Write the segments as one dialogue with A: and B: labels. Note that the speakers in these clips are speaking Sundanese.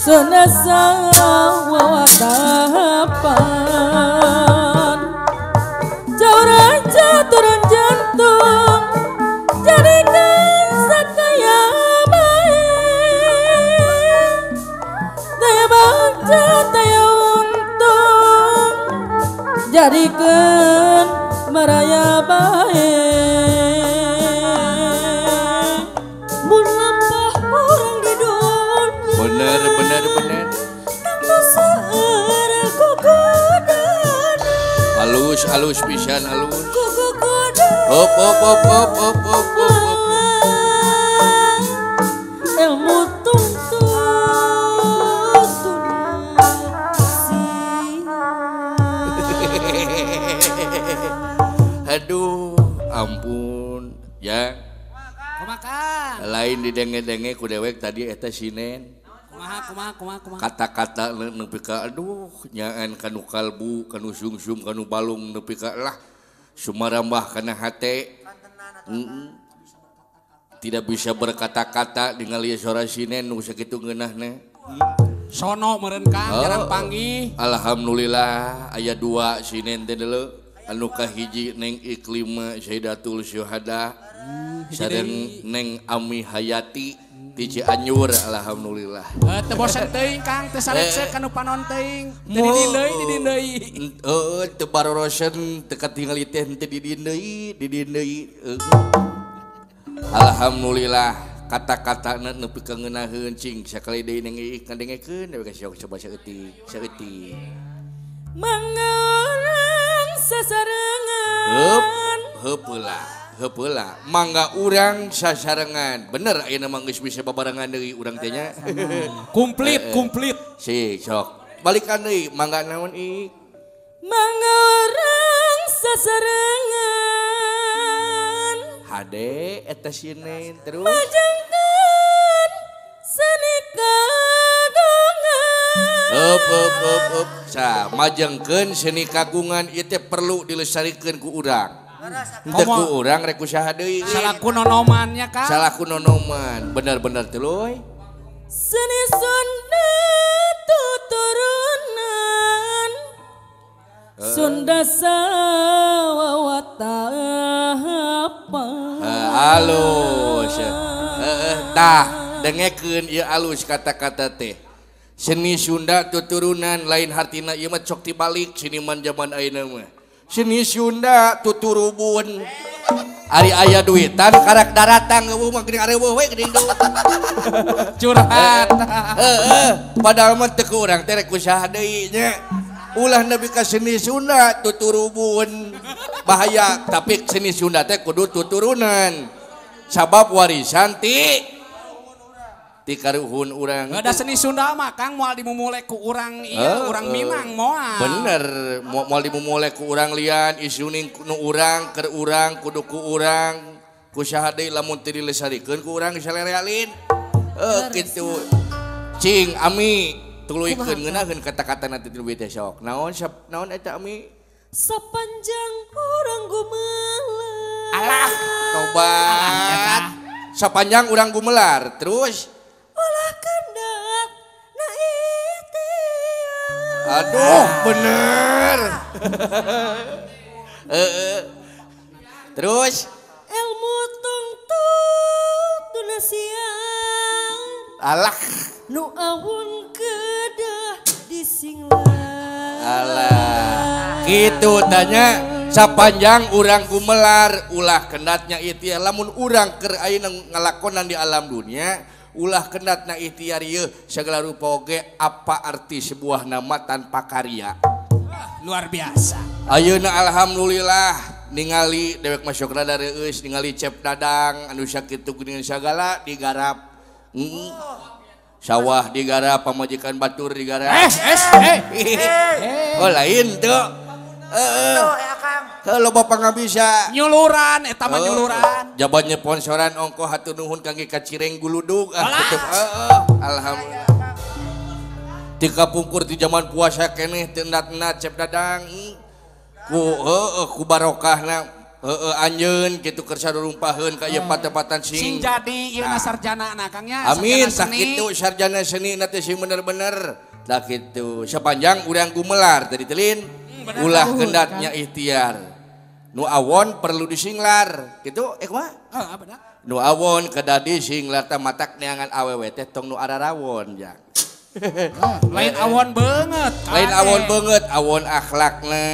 A: Senasa wawatapan jauh raja turun jantung jadikan sakaya baik daya baca daya untung jadikan meraya baik mun lampah orang di dunia
B: bener bener bener halus halus pisan halus hop hop hop hop hop hop hop
A: ilmu tuntut
B: aduh ampun ya lain didenge-denge ku dewek tadi eta sinen kata-kata nepi ka aduh nyaan kanu kalbu kanu sungsum kanu balung nepi ka lah sumarambah kana hate tidak bisa berkata-kata ningali sora sinen nu sakitu ngeunahna
C: sono meureun Kang jarang panggih.
B: Alhamdulillah aya dua sinen teh deuleu anu kahiji Neng Iklima Sayyidatul Syuhada sareng Neng Ami Hayati di Cianjur alhamdulillah.
C: Teu bosen teuing Kang, teu sareksek kanu panon teuing. Teu didin deui.
B: Heeh, teu barorosen teu katingali teh teu didin deui, didin deui. Alhamdulillah kata-katana nepi ka ngeunaheun cing sakali deui Neng Iik ngadengekeun we ka coba saeutik, saeutik.
A: Mangga sasarengan.
B: Heup, heup heula. Heula mangga urang sasarengan bener ayeuna mah geus bisa babarengan deui urang teh nya
C: komplit komplit
B: si sok balikan deui mangga naon ik
A: Mangga urang sasarengan.
B: Hade eta sinen terus.
A: Majengkeun seni kagungan.
B: Up up up up. Sa majengkeun seni kagungan ieu teh perlu dilestarikeun ku urang. Henteu ku urang rek ku saha deui.
C: Salaku nonomannya Kang.
B: Salaku nonoman, bener-bener tuluy.
A: Seni Sunda tuturunan. Sunda sawawatapa.
B: Alus. Tah dengekeun ieu alus kata-kata teh. Seni Sunda tuturunan lain hartina ieu mah cok tibalik seniman zaman ayeuna mah. Seni Sunda tuturubun. Ari aya duitan karak daratang eueuh mah geuning areueuh we geuning duit.
C: Curhat.
B: Heeh, padahal mah teu ku urang teh rek ku saha deui nya. Ulah nepi ka seni Sunda tuturubun. Bahaya, tapi seni Sunda teh kudu tuturunan. Sabab warisan ti karuhun urang.
C: Ada seni Sunda mah Kang moal dimumule ku urang ieu, urang Minang moal.
B: Bener, moal dimumule ku urang lian, isuning nu urang, keur urang, kudu ku urang. Ku saha deui lamun teu dilesarikeun ku urang salerealin. Kitu. Cing ami tuluykeun ngeunaheun kata-kata nanti tuluy teh sok. Naon naon eta ami?
A: Sapanjang urang gumelar.
B: Alah, tobat. Sapanjang urang gumelar, terus
A: ulah kendat na ikhtiar.
B: Aduh, bener. Terus
A: ilmu tungtut dunasian.
B: Alah,
A: nu awun kedah disinglar.
B: Alah, gitu tanya sapanjang urang gumelar ulah kendatnya ikhtiar. Lamun urang keur ayeuna ngalakonan di alam dunia ulah kendatna ikhtiar ieu segala rupa oge apa arti sebuah nama tanpa karya.
C: Luar biasa.
B: Ayeuna alhamdulillah ningali dewek masuk rada reueus ningali Cep Dadang anu sakitu geuningan sagala digarap. Sawah digarap, pamajikan batur digarap. Oh lain tuh. Kalau bapak nggak bisa
C: nyuluran, eta mah nyuluran.
B: Jaban nyeponsoran ongko hatur nuhun kangge ka Cireng guludug. Alhamdulillah. Ti kapungkur ti zaman puasa keneh teu endat-endat Cep Dadang. Ku ku barokahna anjeun kitu keur sarurumpaheun ka ieu patepatan
C: sing jadi ieu na sarjana na Kang nya.
B: Amin, sakitu sarjana seni na teh sing bener-bener. Tah kitu sapanjang urang gumelar tadi telin. Ulah kendatnya ikhtiar. Nu awon perlu disinglar. Gitu kumaha?
C: Heeh, bener.
B: Nu awon kedah disinglar teh matak neangan awewe teh tong nu ararawon jang.
C: Lain awon beungeut.
B: Lain awon beungeut, awon akhlakna.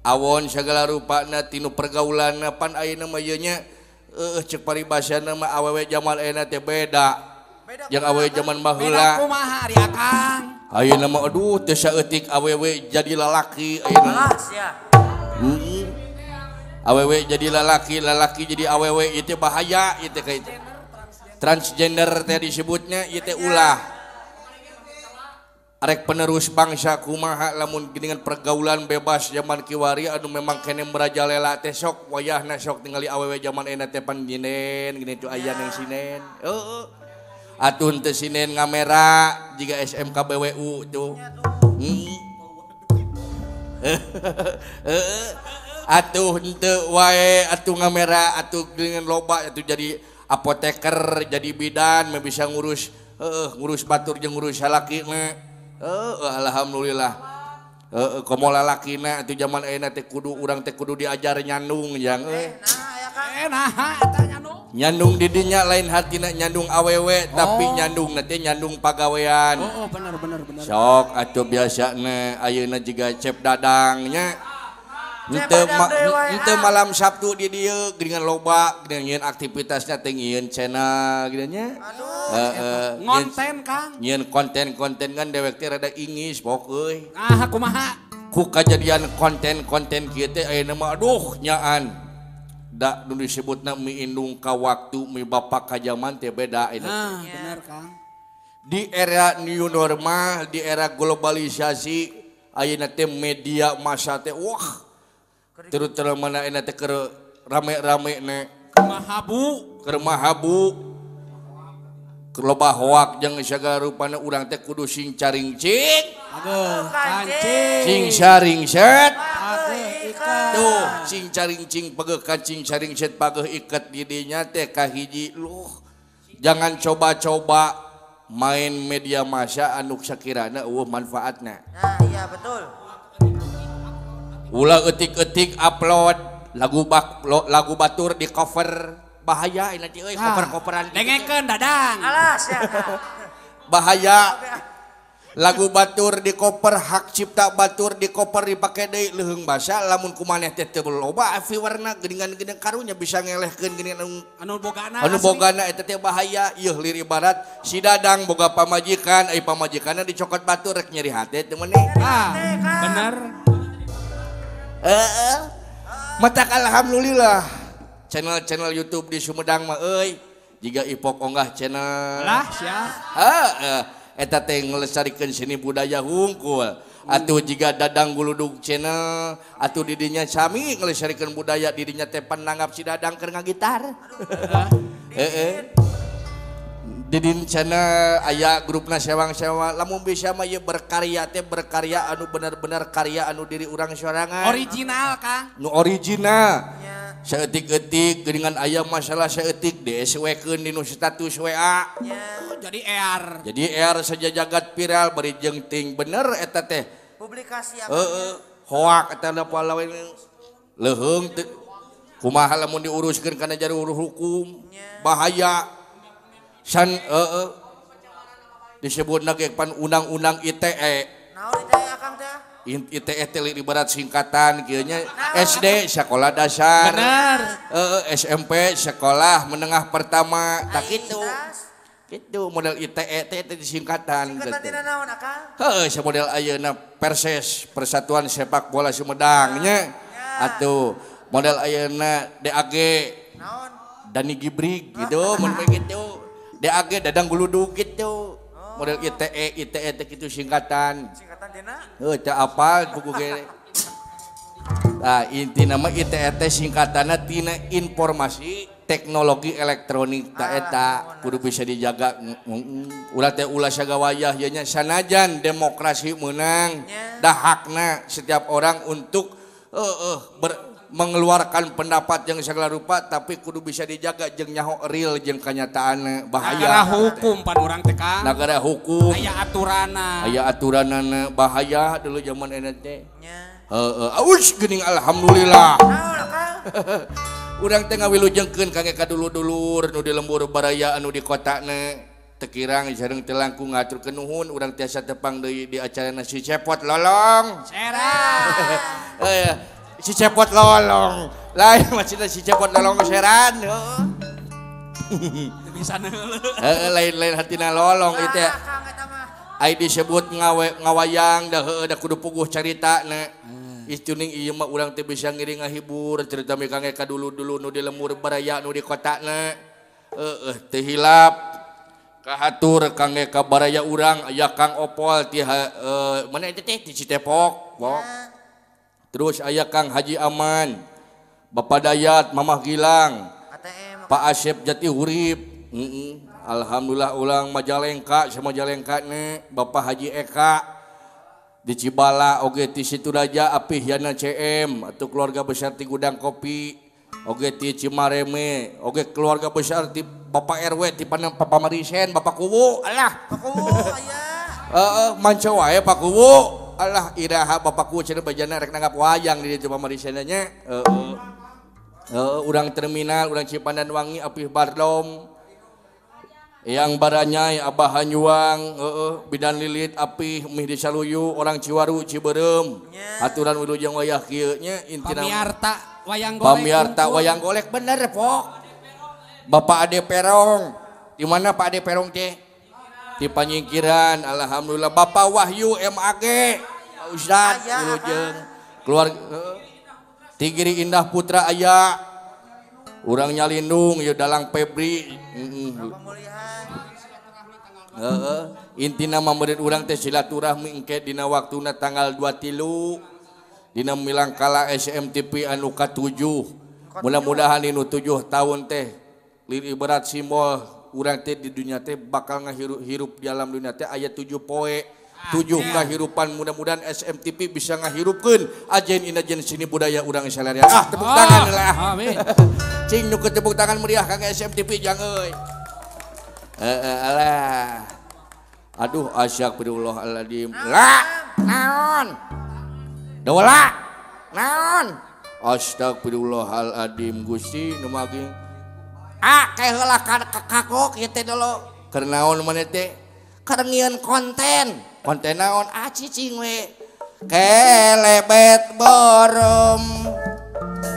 B: Awon segala rupana tinu pergaulanna pan ayeuna mah ieu nya ceuk paribasana mah awewe jaman ayeuna teh beda. Jeung awewe jaman baheula.
C: Beda kumaha ari Akang?
B: Ayeuna mah aduh teu saeutik awewe jadi lalaki ayeuna. Awewe jadi lalaki, lalaki jadi awewe ieu teh bahaya ieu teh ka itu. Transgender teh disebutnya ieu teh ulah. Arek penerus bangsa kumaha lamun geuningan pergaulan bebas zaman kiwari anu memang kene merajalela teh sok wayahna sok tingali awewe zaman ayeuna teh pan ginen gini tuh aya nang sinen. Heeh. Atuh teu sinen ngamera jiga SMK BWU tuh. Atuh henteu wae atuh ngamera atuh geuningan loba atuh jadi apoteker, jadi bidan mah bisa ngurus ngurus batur jeung ngurus salakina. Alhamdulillah. Komo lalakina atuh zaman ayeuna teh kudu urang teh kudu diajar nyandung jang euy.
C: Naha eta nyandung?
B: Nyandung di dinya lain hatina nyandung awewe tapi nyandung teh nyandung pagawean.
C: Oh, bener bener bener.
B: Sok atuh biasana ayeuna jiga Cep Dadang nya. Henteu malam Sabtu di dieu geuningan loba geuningan nyieun aktivitasna teh nyieun channel geuningan nya. Heeh.
C: Ngonten Kang.
B: Nyieun konten-konten kan dewek teh rada ingis pok euy.
C: Ah kumaha?
B: Ku kajadian konten-konten kieu teh ayeuna mah aduh nyaan. Da nu disebutna mi indung ka waktu mi bapak ka jaman teh beda ayeuna.
C: Ah bener Kang.
B: Di era new normal, di era globalisasi Ayeuna teh media massa teh wah terutama mana ayeuna teh keur rame-rame ne
C: mahabu
B: keur mahabu keur loba hoak jeung sagala rupana urang teh kudu sing caringcing
C: kancing
B: sing saringset tuh sing caringcing pegeuh kancing saringset pageuh iket di dinya teh kahiji luh jangan coba-coba main media massa anu sakirana eueuh manfaatna.
D: Nah, iya betul.
B: Ulah eutik-eutik upload lagu batur di cover bahaya nanti euy cover-coveran.
C: Dengekeun Dadang.
D: Alas ya.
B: Bahaya. Lagu batur di cover hak cipta batur di cover dipake deui leuheung basa lamun kumaneh teh teu loba viewerna geuningan-geuning karunya bisa ngelehkeun geuningan
C: anu bogana
B: anu bogana eta teh bahaya yeuh lir ibarat si Dadang boga pamajikan ai pamajikanna dicokot batur rek nyeri hate teu meuni
C: ah bener
B: heeh matak alhamdulillah channel-channel YouTube di Sumedang mah euy jiga Ipok Onggah channel
C: lah sia
B: heeh eta teh ngelestarikeun seni budaya hungkul atuh jiga Dadang Guludug channel atuh didinya sami ngelestarikeun budaya didinya teh pananggap si Dadang keur ngagitar heeh didin channel aya grupna sewang-sewang lamun bisa mah ieu berkarya teh berkarya anu bener-bener karya anu diri urang sorangan
C: original Kang
B: nu original saeutik-eutik geuningan aya masalah saeutik DSW-keun dinu status WA.
C: Jadi ER.
B: Jadi ER saja jagat viral bari jeung ting bener eta teh.
D: Publikasi apa?
B: Heeh, hoak eta pahlawan leuheung teu kumaha lamun diuruskeun kana jalur hukum bahaya. San heeh disebutna ge pan undang-undang ITE.
D: Naon ITE Akang teh?
B: ITE teh ibarat singkatan kieu nya SD sekolah dasar.
C: Bener.
B: SMP sekolah menengah pertama tak kitu. Kitu model ITE teh teh disingkatan.
D: Singkatan tina naon Akang?
B: Heueuh samodel ayeuna Perses Persatuan Sepak Bola Sumedang nya. Atuh model ayeuna DAG.
D: Naon?
B: Dani Gibrig gitu mun kitu. DAG Dadang Guludug gitu. Model ITE ITE teh kitu singkatan.
D: Singkatan tina?
B: Heuh teu apal buku ge. Nah, intina mah ITE teh singkatanna tina informasi teknologi elektronik ta eta kudu bisa dijaga. Ulah teh ulah sagawayah ieu nya sanajan demokrasi meunang dah hakna setiap orang untuk mengeluarkan pendapat yang segala rupa tapi kudu bisa dijaga jeung nyaho real jeung kanyataanna bahaya.
C: Negara hukum pan urang teh Kang.
B: Negara hukum.
C: Aya aturanna.
B: Aya aturanana bahaya dulu zaman enak teh. Heeh, aus geuning alhamdulillah. Urang teh ngawilujengkeun kangge ka dulur-dulur nu di lembur baraya anu di kotana teu kirang sareng teu langkung ngaturkeun nuhun urang tiasa tepang deui di acarana si Cepot Lolong.
C: Serang.
B: Si Cepot Lolong lain maksudnya si Cepot Lolong seran
C: teu bisa neuleuh
B: heeh lain-lain hatina lolong itu ya ai disebut ngawayang da heueuh da kudu puguh caritana istuning ieu mah urang teh bisa ngiring ngahibur cerita mi kangge ka dulu-dulu nu di lembur baraya nu di kotana heueuh teu hilap kahatur kangge ka baraya urang aya Kang Opol ti mana eta teh ti Citepok bok. Terus aya Kang Haji Aman, Bapak Dayat, Mamah Gilang,
D: ATM.
B: Pak Asep Jati Hurip, alhamdulillah ulang Majalengka sama Majalengka ne, Bapak Haji Eka di Cibala, oge ti Situraja, Apih Yana CM, atau keluarga besar ti Gudang Kopi, oge ti Cimareme, oge keluarga besar ti Bapak RW ti Papa Marisen, Bapak Kuwu, alah.
D: Pak Kuwu aya.
B: Heeh, manca wae Pak Kuwu. Alah iraha bapakku cenah bajana rek nanggap wayang di ditu pamarisenna nya. Heeh. Heeh, urang terminal, urang Cipandan Wangi Apih Bardom. Yang Baranyai Abah Hanyuang, heeh, Bidan Lilit Apih Mih di Saluyu, orang Ciwaru Ciberem. Aturan wilujeng wayah kieu nya intina.
C: Pamiarta wayang golek.
B: Pamiarta wayang golek bener, Pok. Bapak Ade Perong. Di mana Pak Ade Perong teh? Di Panyingkiran, alhamdulillah. Bapak Wahyu MAG, Pak Ustad, wilujeng keluarga Tigiri Indah Putra aya, urang Nyalindung, ieu Dalang Febri, Heeh, intina mah meureun urang teh silaturahmi engke dina waktuna tanggal 23 dina milangkala SMTV anu ka-7. Mudah-mudahan inu 7 tahun teh ibarat simbol urang teh di dunia teh bakal ngahirup di alam dunia teh aya 7 poe 7 kahirupan. Mudah-mudahan SMTV bisa ngahirupkeun ajen inajen seni budaya urang salarian. Ah, tepuk tangan lah.
C: Amin.
B: Cing nu tepuk tangan meriah kangge SMTV jang euy. Heeh alah. Aduh astagfirullahaladzim. La naon? Dola naon? Astagfirullahaladzim Gusti nu maging. Ah kae heula kakok ieu teh dulu. Keur naon maneh teh? Keur ngieun konten. Konten naon? Ah cicing we. Kelebet borom.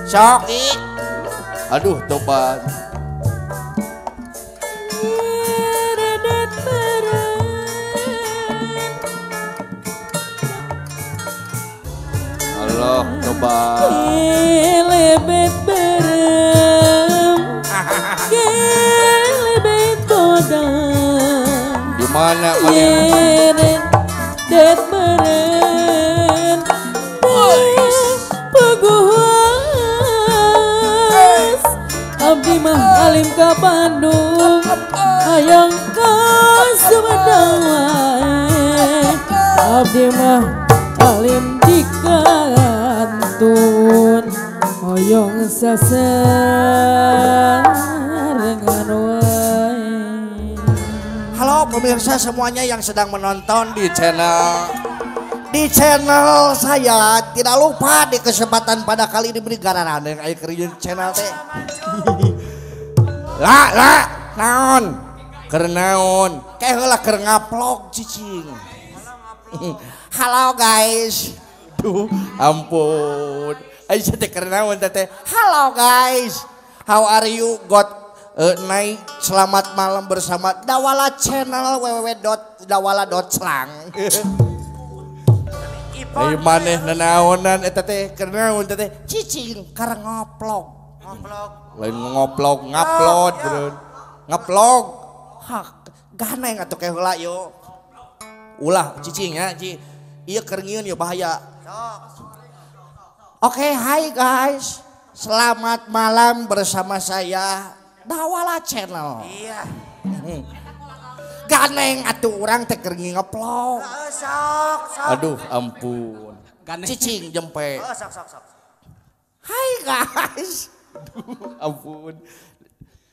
B: Sok ik. Aduh tobat. Allah tobat.
A: Kelebet berem. Kelebet godang.
B: Di mana mana?
A: Det beren. Peguas. Abdi mah alim ka Bandung. Hayang ka Sumedang wae. Abdi mah alim di kantun. Hoyong sasarengan wae.
B: Halo pemirsa semuanya yang sedang menonton di channel saya, tidak lupa di kesempatan pada kali ini beri garangan yang ayo kerjain channel teh. La la naon keur naon kae heula keur ngupload cicing. Halo guys. Duh ampun. Ayo teh keur naon teh. Halo guys. How are you? God naik selamat malam bersama Dawala Channel www.dawala.slang. Ayo maneh nanaonan eta teh keur naon teh cicing keur ngoplog.
D: Ngoplog.
B: Lain ngoplog, ngupload beureun. Ngupload. Hak ganeng atuh ke heula yo. Ulah cicing ya, ci. Ieu keur ngieun yo bahaya. Oke, hai guys. Selamat malam bersama saya Dawala Channel.
D: Iya.
B: Ganeng atuh urang teh keur ngeplok.
D: Sok, sok.
B: Aduh ampun.
C: Ganeng.
B: Cicing jempe.
D: Oh, sok, sok, sok.
B: Hai guys. Aduh ampun.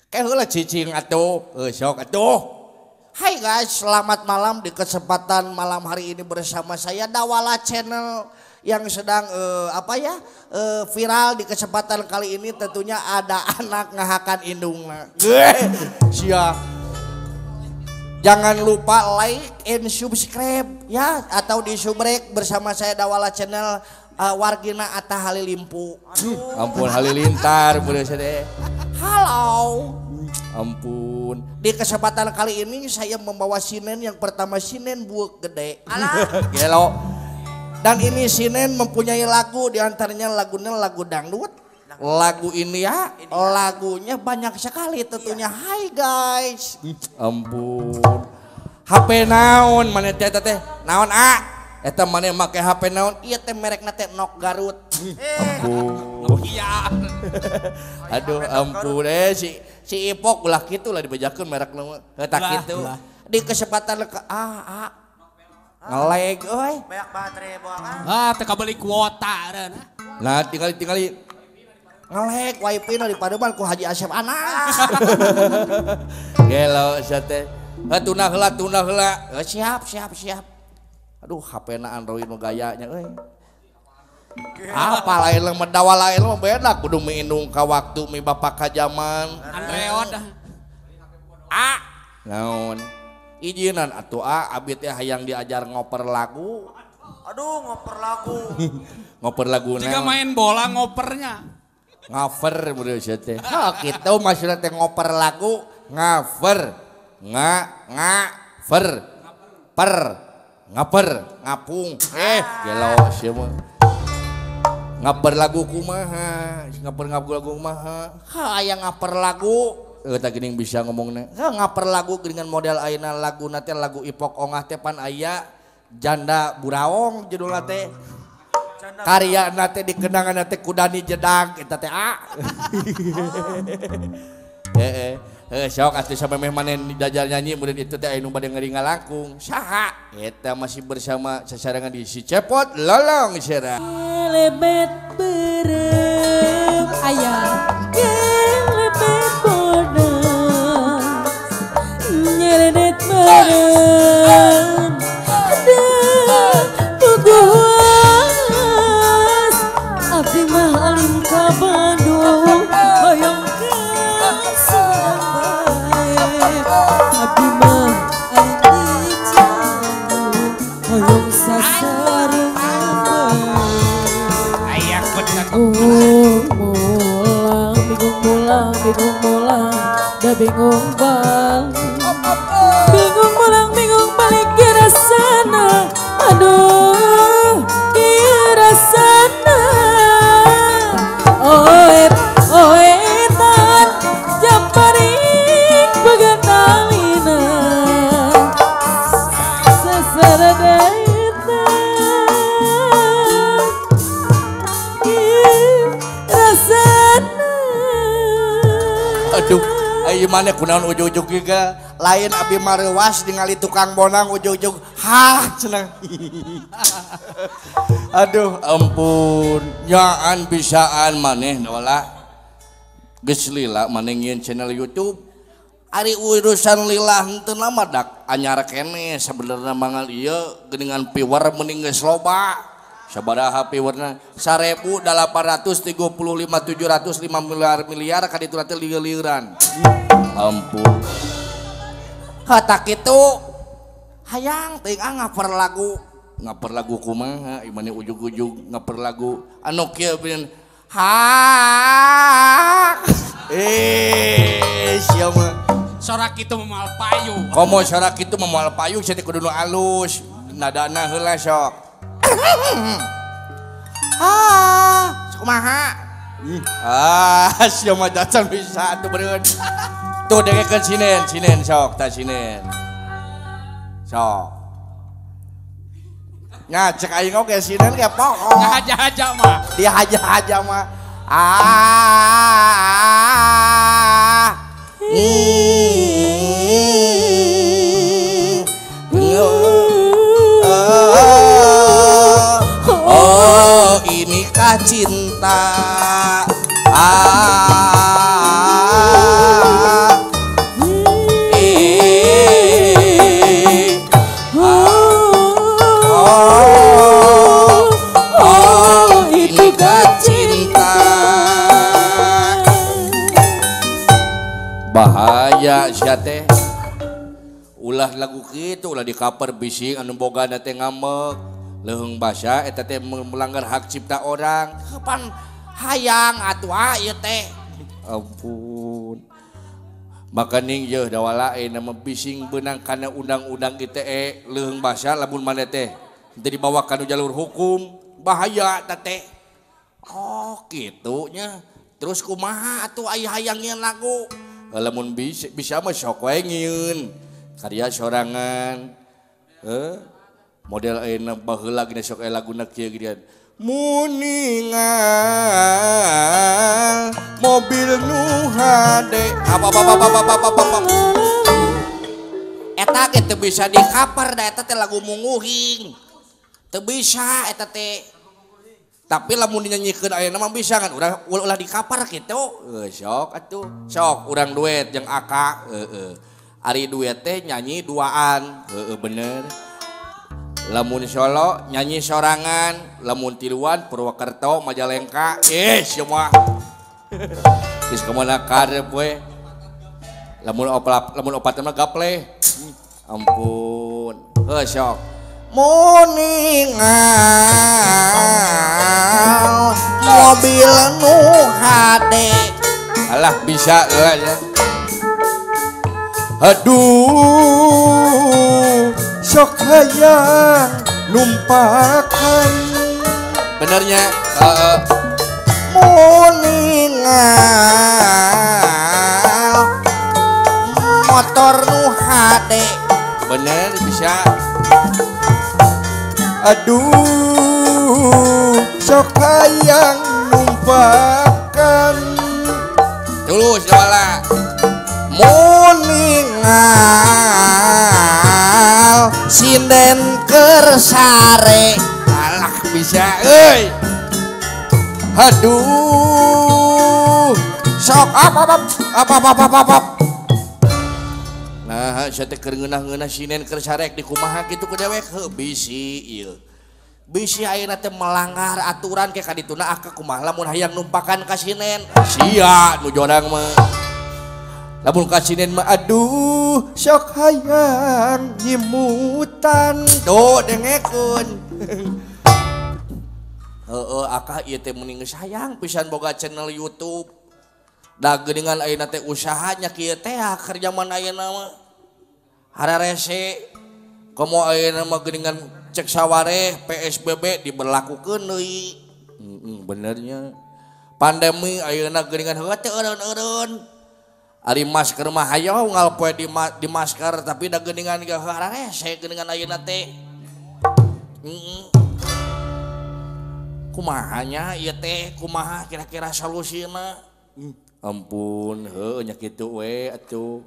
B: Kayak heula cicing atuh. Sok atuh. Hai guys, selamat malam di kesempatan malam hari ini bersama saya Dawala Channel yang sedang viral di kesempatan kali ini tentunya ada anak ngahakan indungna. Sia. Jangan lupa like and subscribe ya atau di subrek bersama saya Dawala Channel wargina Atta Halilimpu. Ampun Halilintar deh. Halo. Ampun. Di kesempatan kali ini saya membawa sinen yang pertama sinen buek gede. Gelo. Dan ini sinen mempunyai lagu, diantaranya lagunya lagu dangdut. Lagu ini ya, lagunya banyak sekali tentunya. Hai guys. Ampun. HP naon mana teh teh? Naon a? Eta mana make HP naon? Iya teh merekna teh Nok Garut. Ampun.
C: Iya.
B: Aduh ampun si Ipok ulah kitu lah dibejakeun merek nu. Eta kitu. Di kesempatan ngeleg euy.
D: Banyak baterai boangan.
C: Ah, teu kabeli kuota eureun.
B: Nah, tinggali ngeleg wifi na di Pademan ku Haji Asep anak. Gelo sia teh. Tuna heula, tuna heula. Siap, siap, siap. Aduh, HP-na Android nu gayanya euy. Apa lain mah Dawala lain mah beda kudu miindung ka waktu mi bapak ka zaman.
C: Android.
B: A naon? Ijinan atuh a abi teh hayang diajar ngoper lagu.
D: Aduh, ngoper lagu.
B: Ngoper lagu naon?
C: Jika main bola ngopernya.
B: Ngoper meureun sia teh. Ha kitu maksudna teh ngoper lagu, ngaver. Nga nga ver. Per. Ngaper, ngapung. Gelo sia mah. Ngaper lagu kumaha? Ngaper lagu kumaha? Ha aya ngaper lagu. Eta geuning bisa ngomongna. Ngaper lagu geuningan model ayeuna laguna teh lagu Ipok Ongah teh pan aya Janda Buraong judulna teh. Karyana teh dikenangan teh Kudani Jedang eta teh ah. Heeh. Sok atuh samemeh maneh diajar nyanyi kemudian itu teh anu bade ngeri ngalangkung. Saha? Eta masih bersama sasarengan di Si Cepot Lolong Sera.
A: Lebet beureum aya lebet bodoh nyeredet beureum puguas abdi mah alim ka Bandung hoyong ka Sumedang bae abdi mah alim di Cianjur hoyong sasarengan bae
C: aya
A: bingung mulang, bingung mulang, dah bingung balik. Bingung mulang, bingung balik kira sana. Aduh, kira sana. Oet, oetan, jamparing begantalina. Sesara datang, kira sana.
B: Aduh, ayo mana kunaon ujug-ujug juga lain abi mareuwas ningali tukang bonang ujug-ujug hah cenah. Aduh, ampun, nyaan bisaan maneh wala. Geus lila maneh ngieun channel YouTube. Ari urusan lila henteu mah dak anyar keneh sabenerna mangal ieu geuningan viewer mending geus loba. Sabaraha viewerna 1835 705 miliar miliar ka ditu teh lieur-lieuran. Ampun. Hata kitu hayang teuing ah ngaper lagu. Ngaper lagu kumaha ieu mane ujug-ujug ngaper lagu anu kieu bin ha. Eh sia mah
C: sorak kitu moal payu.
B: Komo sorak kitu moal payu sia teh kudu nu alus. Nadana heula sok. Ah, kumaha? Ah, sia mah dacan bisa atuh beureun. Tuh dengekeun sinen, sinen sok tah sinen. Sok. Nya cek aing oge sinen ge pokok.
C: Ngahaja-haja mah.
B: Dihaja-haja mah. Ah. Oh, inikah cinta. Ah, eh, oh, oh, inikah cinta. Bahaya sia teh. Ulah lagu kitu ulah dikaper bising anu boga teh ngamek. Leuheung basa eta teh melanggar hak cipta orang. Kapan hayang atuh ah ieu teh. Ampun. Makaning yeuh dawala nama bising beunang kana undang-undang ITE leuheung basa lamun maneh teh teu dibawa kana jalur hukum bahaya eta teh. Oh kitu nya. Terus kumaha atuh aya hayang nyieun lagu? Lamun bisa bisa mah sok we nyieun karya sorangan. Heuh. Model ayeuna baheula gini sok aya laguna kieu geuningan. Muningal mobil nu hade apa apa apa apa apa apa. Eta ge teu bisa dikaper da eta teh lagu munguhing. Teu bisa eta teh. Tapi lamun dinyanyikeun ayeuna mah bisa kan urang ulah dikaper kitu. Heuh sok atuh. Sok urang duet jeung Aka heueuh. Ari duet teh nyanyi duaan. Heueuh bener. Lamun solo nyanyi sorangan, lamun tiluan Purwokerto Majalengka, semua. Geus kemana karep we. Lamun opat lamun opat mah gaple. Ampun. Heuh sok. Muningal mobil nu hade. Alah bisa lah ya. Aduh, sok hayang numpakan. Benernya muningal motor nu hade. Bener bisa.
E: Aduh sok hayang numpakan.
B: Tulus wala.
E: Muningal sinden keur sare.
B: Alah bisa euy.
E: Aduh sok ap ap ap ap ap ap ap.
B: Nah, saya teh keur ngeunah-ngeunah sinden keur sarek di kumaha kitu ku dewek heuh bisi ieu. Bisi ayeuna teh melanggar aturan ke kadituna ah kumaha lamun hayang numpakan ka sinden. Sia nu jorang mah.
E: Lamun ka sinden mah aduh sok hayang nyimutan.
B: Tuh dengekeun. Heeh akah ieu teh mending geus hayang pisan boga channel YouTube. Da geuningan ayeuna teh usahanya kieu teh keur jaman ayeuna mah. Hararese komo ayeuna mah geuningan cek sawareh PSBB diberlakukeun deui. Heeh benernya. Pandemi ayeuna geuningan heuh teh eureun-eureun. Ari masker mah hayo unggal poe di masker tapi da geuningan ge hararese geuningan ayeuna teh. Heeh. Kumaha nya ieu teh kumaha kira-kira solusina? Ampun heuh nya kitu we atuh.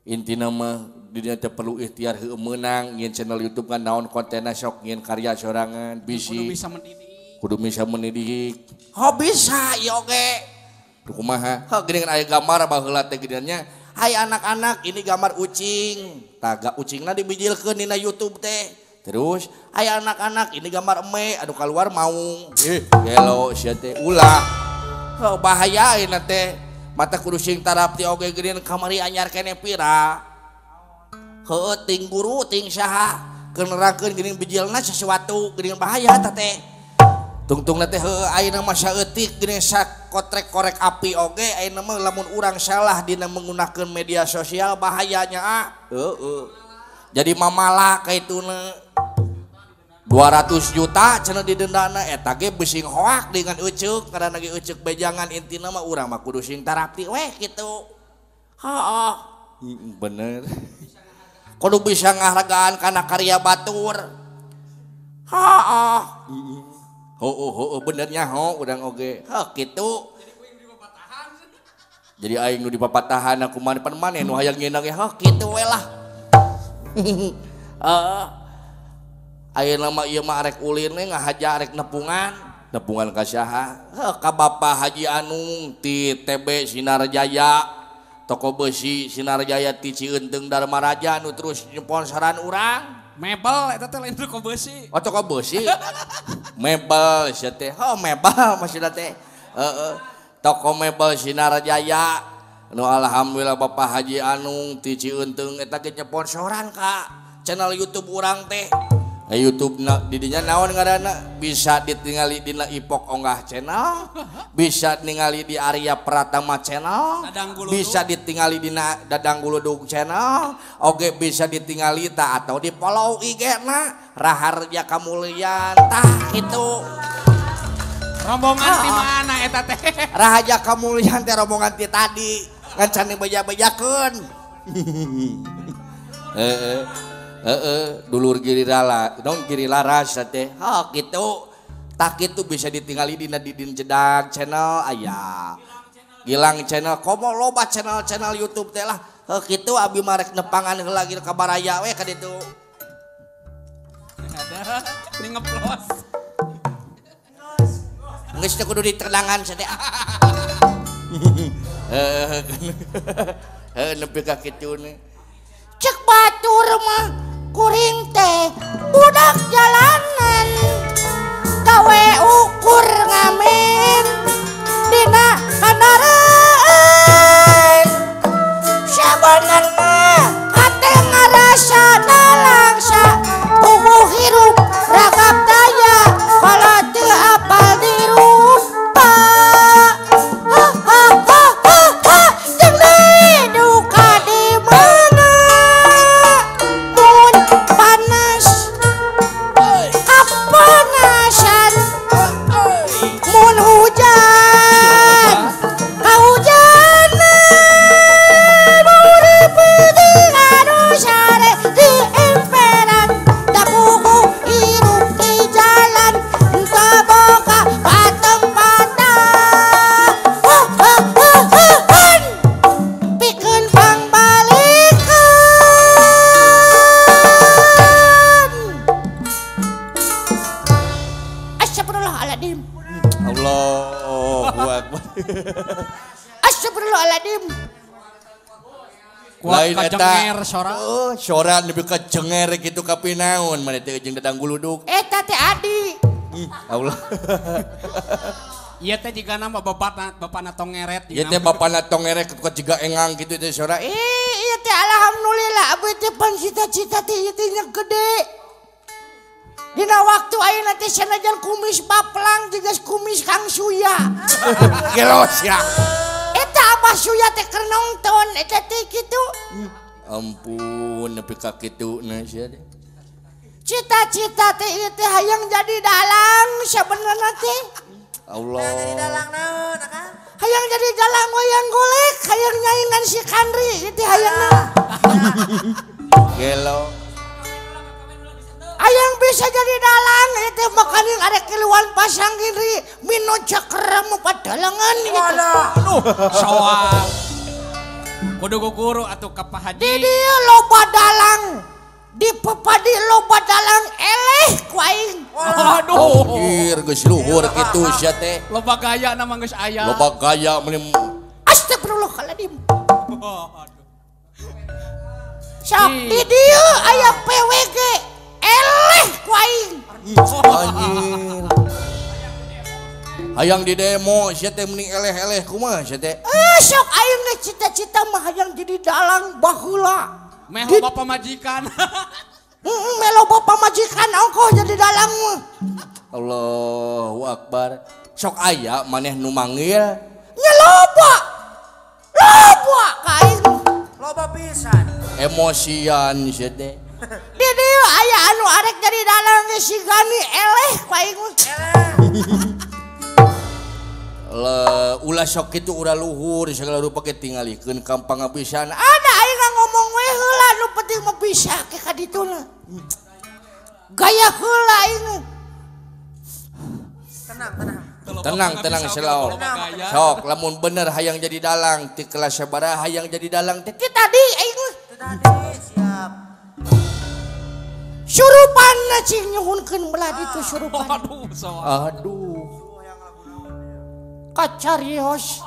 B: Intina mah di dinya teh perlu ikhtiar heuh meunang ngieun channel YouTube kan naon kontenna sok ngieun karya sorangan bisi.
C: Kudu bisa mendidik.
B: Kudu bisa mendidik. Oh bisa ieu oge. Duh kumaha? Heuh geuningan aya gambar baheula teh geuningan nya. Hai anak-anak ini gambar ucing. Tah ucingna dibijilkeun dina YouTube teh. Terus hai anak-anak ini gambar eme anu keluar maung. Gelo sia teh ulah. Heuh bahaya ayeuna teh. Mata kudu sing tarapti oge geuningan kamari anyar keneh pira. Heuh ting guru ting saha keur nerangkeun geuning bijilna sesuatu geuningan bahaya eta teh. Tungtungna teh heuh ayeuna mah saeutik geuning sakotrek korek api oge ayeuna mah lamun urang salah dina menggunakeun media sosial bahayanya ah. Heueuh. Jadi mamala kaituna 200 juta cenah didendana eta ge bising hoak dengan euceuk karena ge euceuk bejangan intina mah urang mah kudu sing tarapti weh kitu. Heeh.
E: Bener.
B: Kudu bisa ngahargaan kana karya batur. Heeh. Heuh heuh benernya ho urang oge. Heuh kitu. Jadi aing nu dipapatahan aku mah pan maneh nu hayang nyeunang ge heuh kitu we lah. Heeh. Ayeuna mah ieu mah arek ulin we ngahaja arek nepungan. Nepungan ka saha? Heuh ka Bapak Haji Anung ti TB Sinarjaya. Toko besi Sinarjaya ti Cieunteng Darmaraja nu terus nyponsoran urang.
C: Mebel eta teh lain toko besi.
B: Oh toko besi. Mebel sia teh. Oh mebel maksudna teh. Heeh. Toko mebel Sinarjaya. Nu alhamdulillah Bapak Haji Anung ti Cieunteng eta ge nyponsoran ka channel YouTube urang teh. YouTube na didinya naon ngaranna bisa ditingali dina Ipok Onggah channel, bisa ningali di Arya Pratama channel, bisa ditingali dina Dadang Guludug channel, oge bisa ditingali ta atau di follow IG na Raharja Kamulyan tah kitu.
C: Rombongan di mana eta teh?
B: Raharja Kamulyan teh rombongan ti tadi ngan can dibeja-bejakeun. Heeh. Heeh, dulur Giri Lala, dong Giri Laras teh. Hah kitu. Tah kitu bisa ditingali dina Didin Jedag channel aya. Gilang channel komo loba channel-channel YouTube teh lah. Heuh kitu abi mah rek nepangan heula ka baraya we ka ditu.
C: Ada ini ngeplos.
B: Geus teu kudu ditendangan sia teh. Heeh. Heuh nepi ka kitu nih.
A: Cek batur mah kuring teh budak jalanan gawe ukur ngamen dina kandaraan sabenerna hate ngarasa nalangsa puguh hirup ragap daya kalau teu apal dirupa. Ha ha ha ha ha jeung duka di mana panas
B: Allahu Akbar.
A: Astagfirullahaladzim.
B: Lain
C: Kuat
B: eta.
C: kajenger sora.
B: Oh, sora nepi ka cenger kitu kapinaon maneh teh jeung dadang guluduk.
A: Eta teh adi.
B: Allah.
C: Ieu teh jigana mah bapana tongeret.
B: Ieu teh bapana tongeret kuat jiga engang kitu teh sora.
A: Ih, ieu teh alhamdulillah abdi teh pan cita-cita teh ieu teh nya gede. Dina waktu ayeuna teh sanajan kumis baplang jiga kumis Kang Suya.
B: Gelos ya.
A: Eta Abah Suya teh keur nonton eta teh kitu.
B: Ampun nepi ka kitu na sia teh.
A: Cita-cita teh ieu teh hayang jadi dalang sabenerna teh.
B: Allah.
D: Nah, jadi dalang naon akang?
A: Hayang jadi dalang wayang golek, hayang nyaingan si Kandri ieu teh hayangna.
B: Gelo.
A: Hayang bisa jadi dalang ieu teh makanin arek kiluan pasang gini mino cakrem padalangan gitu.
D: Walah.
C: Aduh, soal. Kudu guru atuh ka Pak Haji.
A: Di dieu loba dalang. Di pepadi loba dalang eleh ku aing.
C: Aduh.
B: Anjir geus luhur kitu sia teh.
C: Loba gaya na mah geus aya.
B: Loba gaya meni
A: Astagfirullahaladzim. Sok di dieu aya PWG eleh ku aing.
B: Anjir. Hayang di demo sia teh mending eleh-eleh kumaha sia teh.
A: Eh sok aing ge cita-cita mah hayang jadi dalang baheula.
C: Meh loba pamajikan.
A: Meh loba pamajikan ongkoh jadi dalang mah.
B: Allahu Akbar. Sok aya maneh nu manggil
A: nya loba. Loba ka aing.
D: Loba pisan.
B: Emosian sia teh.
A: Di dieu aya anu arek jadi dalang ge si Gani eleh ku aing mah.
D: Eleh.
B: Ulah sok kitu ulah luhur segala rupa ge tingalikeun ka pangabisan.
A: Ada aing ngomong we heula nu penting mah bisa ke ka dituna. Gaya heula aing.
D: Tenang, tenang.
B: Tenang, tenang selaw. Sok lamun bener hayang jadi dalang ti kelas sabaraha hayang jadi dalang teh
A: ti tadi aing mah.
D: Ti tadi siap.
A: Surupan cing nyuhunkeun belah ditu surupan.
C: Aduh, soal.
B: Aduh.
A: Kacarios.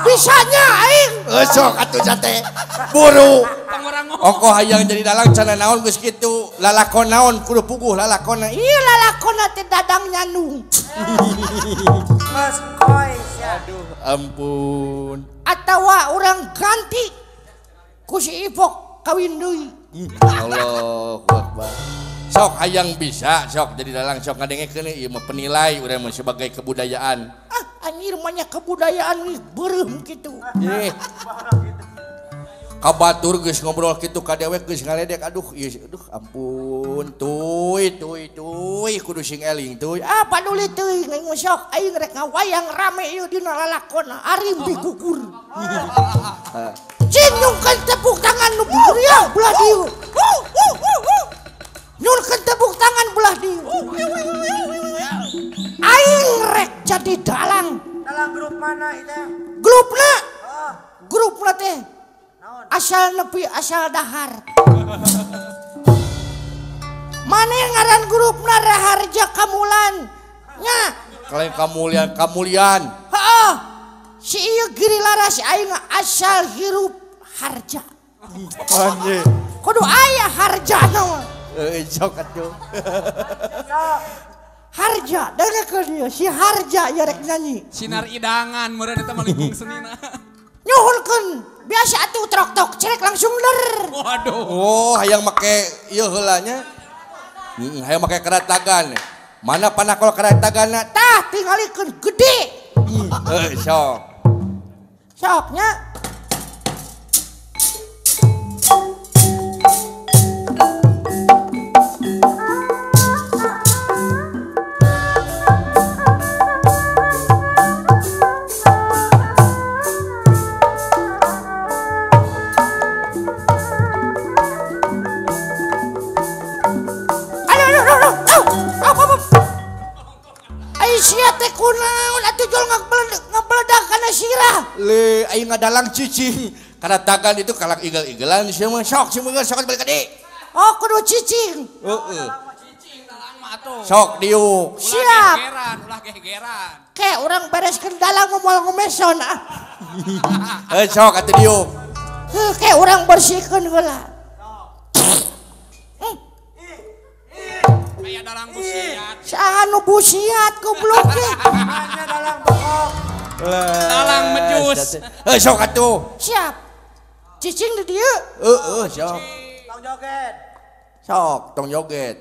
A: Bisanya aing.
B: Sok atuh sate. Buru. Ongkoh hayang jadi dalang cenah naon geus kitu. Lalakon naon kudu puguh lalakonna.
A: Ieu lalakonna teh dadang nyandung.
D: Geus koy sia.
B: Aduh, ampun.
A: Atawa urang ganti ku si Ipok kawin deui.
B: Allahu Akbar. Sok hayang bisa sok jadi dalang sok ngadengekeun ieu mah penilai urang mah sebagai kebudayaan.
A: Ah, anjir mah kebudayaan geus beureum kitu.
B: Ih. Kabatur geus ngobrol kitu ka dewek geus ngaledek aduh ieu aduh ampun tuy tuy tuy kudu sing eling tuy.
A: Ah paduli teuing aing mah sok aing rek ngawayang rame ieu dina lalakonna arim dikukur. Cing nyungkeun tepuk tangan nu ya belah dieu. Nyungkeun tepuk tangan belah dieu. Aing rek jadi dalang.
D: Dalang grup mana itu?
A: Grupna. Grupna teh. Asal nepi asal dahar. Mana ngaran grupna Raharja Kamulan. Nya.
B: Kalian kamulian kamulian.
A: Heeh. Si ieu Giri Laras aing asal hirup harja.
B: Anjir.
A: Kudu aya harjana mah.
B: Euy sok atuh.
A: Harja, dengekeun ieu si Harja ieu rek nyanyi.
C: Sinar idangan meureun eta mah lingkung senina.
A: Nyuhunkeun biasa atuh trok-trok cerek langsung der.
C: Waduh.
B: Oh, hayang make ieu heula nya. Heeh, hayang make keratagan. Mana panakol keratagana?
A: Tah tingalikeun gede.
B: Heuh, sok.
A: Soknya. Kunaon atuh jol ngabeledak kana sirah.
B: Le aing ngadalang cicing. Karatagan itu kalak igel-igelan sia mah sok sia mah sok balik ka dieu.
A: Oh kudu cicing.
B: Heeh.
C: Cicing dalang mah atuh.
E: Sok diuk.
A: Siap.
C: Ulah gegeran.
A: Kayak orang bereskeun dalang moal ngomeson ah.
E: Heuh sok atuh diuk.
A: Heuh kayak orang bersihkeun heula.
C: Aya dalang busiat.
A: Saha nu busiat goblok teh.
D: Hanya dalang bokok.
C: Dalang mejus.
E: Heuh sok atuh.
A: Siap. Cicing di dieu.
E: Heeh sok.
D: Tong joget.
E: Sok tong joget.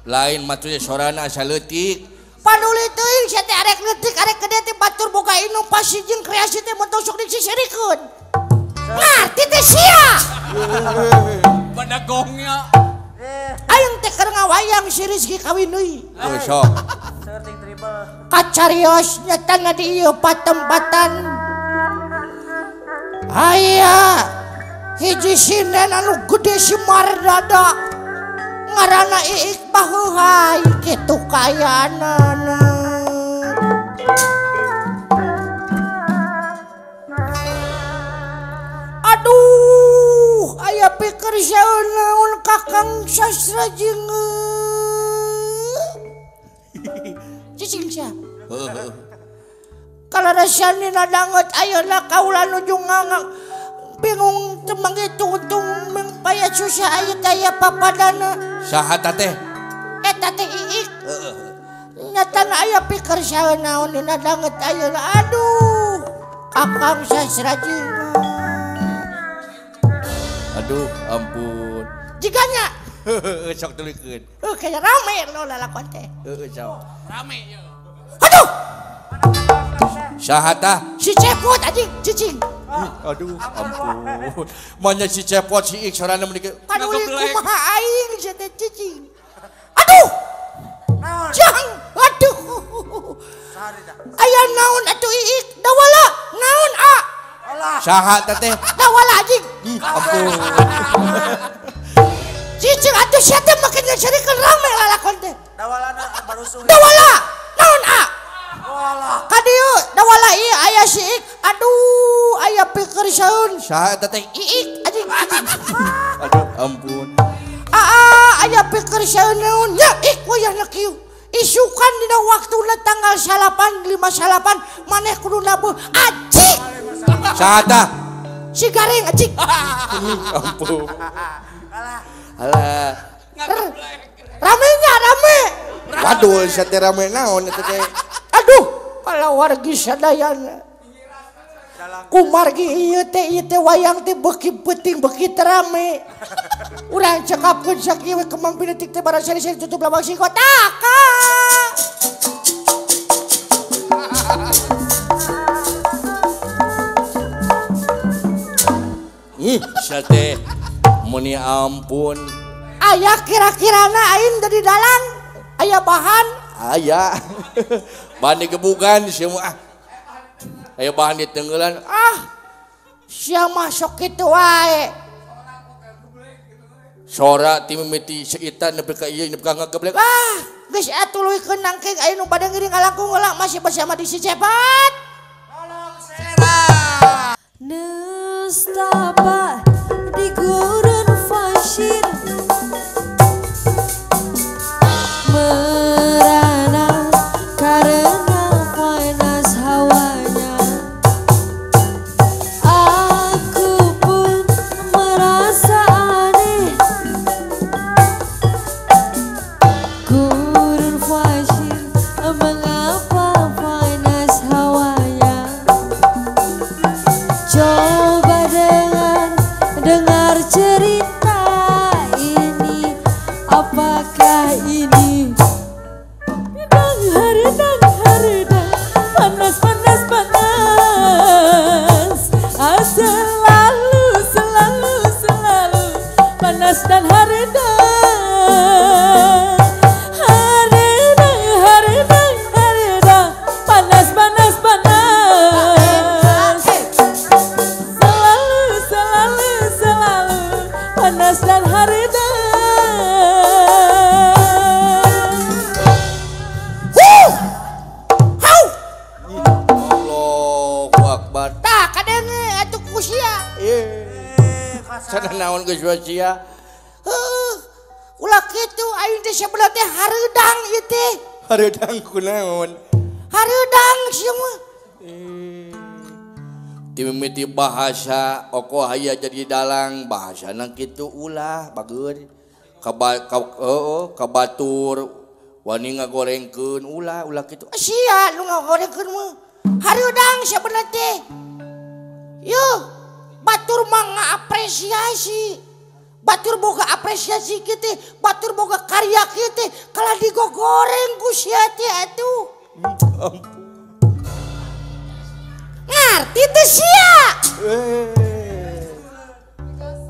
E: Lain matunya sorana asa leutik.
A: Paduli teuing sia teh arek leutik arek gede teh batur boga inovasi jeung kreasi teh mun sok disisirikeun. Ngarti teh sia.
C: Badagongnya.
A: Aing teh keur ngawayang si Rizky kawin deui.
E: Heuh sok.
D: Seurting dribble.
A: Kacarios nyatana di ieu patempatan. Aya hiji sinden anu gede si Mardada. Ngaranna Iik Bahuhai kitu kayanana. Aduh, aya pikir naon Kakang Sastra jeung cicing sia.
B: Heeh.
A: Kalarasan dina danget ayeuna kaula nuju ngangang bingung teu manggitung-tung mengpaya susah aya teh papadana.
B: Saha teh?
A: Eta teh Iik. Heeh. Nyatana aya pikir saha naon dina danget ayeuna. Aduh, Kakang Sastra jeung.
B: Aduh, ampun.
A: Jiganya.
B: Heeh, sok tulikeun.
A: Heuh, kayak rame lo lalakon teh.
B: Heeh, sok.
C: Rame ye.
A: Aduh.
B: Saha tah?
A: Si Cepot anjing, cicing.
B: Aduh, ampun. Manya si Cepot si Iik sorana meuni
A: paduli kumaha aing sia teh cicing. Aduh.
D: Naon?
A: Jang, aduh. Aya naon atuh Iik? Dawala, naon a?
D: Alah.
B: Saha teh teh?
A: Dawala anjing.
B: Ih, ampun.
A: Cicing atuh sia teh make nyerikeun rame lalakon teh.
D: Dawalana barusuh.
A: Dawala, naon a?
D: Walah.
A: Ka dieu dawala ieu aya si Iik. Aduh, aya pikir saeun.
B: Saha eta teh?
A: Iik anjing.
B: Aduh, ampun.
A: Aa, aya pikir saeun naon nya Iik wayahna kieu. Isukan dina waktuna tanggal 9 59 maneh kudu nabuh anjing.
B: Saha tah?
A: Si Gareng anjing.
B: Ampun. Alah. Alah.
A: Ramenya rame.
E: Waduh, sia teh rame naon eta teh?
A: Aduh, kalau wargi sadayana kumargi ieu teh wayang teh beuki peuting beuki terame. Urang cekapkeun sakieu we kembang pinetik teh barang seri-seri tutup lawang singkot. Taka.
B: Ih, sia teh meuni ampun.
A: Aya kira-kirana aing jadi dalang, aya bahan.
B: Aya. Bahan digebugan sia mah. Aya bahan ditenggelan.
A: Ah. Sia mah sok kitu wae.
B: Sora ti mimiti seitan nepi ka ieu nepi ka ngageblek.
A: Ah, geus atuh leuwihkeun nangkeng aya nu bade ngiring ngalangkung heula masih bersama di si Cepat.
D: Tolong serah.
F: Nestapa di gurun pasir merana karena panas hawanya. Aku pun merasa aneh. Ku lagi. Haridang haridang haridang, panas panas panas. Ah, selalu selalu selalu panas dan haridang. Haridang haridang haridang, panas panas panas. Selalu selalu selalu panas dan haridang.
B: Allahu Akbar.
A: Tah kadenge atuh ku sia.
B: Sana naon geus wae sia.
A: Heuh. Ulah kitu aing teh sabelah teh hareudang ieu teh.
B: Hareudang kunaon?
A: Hareudang sia mah.
B: Timimiti bahasa oko haya jadi dalang bahasana kitu ulah bager. Ka batur wani ngagorengkeun ulah ulah kitu.
A: Sia nu ngagorengkeun mah. Hareudang sabelah teh. Yuh, batur mah ngaapresiasi. Batur boga apresiasi kieu, batur boga karya kieu teh, kalah digogoreng ku sia teh atuh. Ngarti teh sia.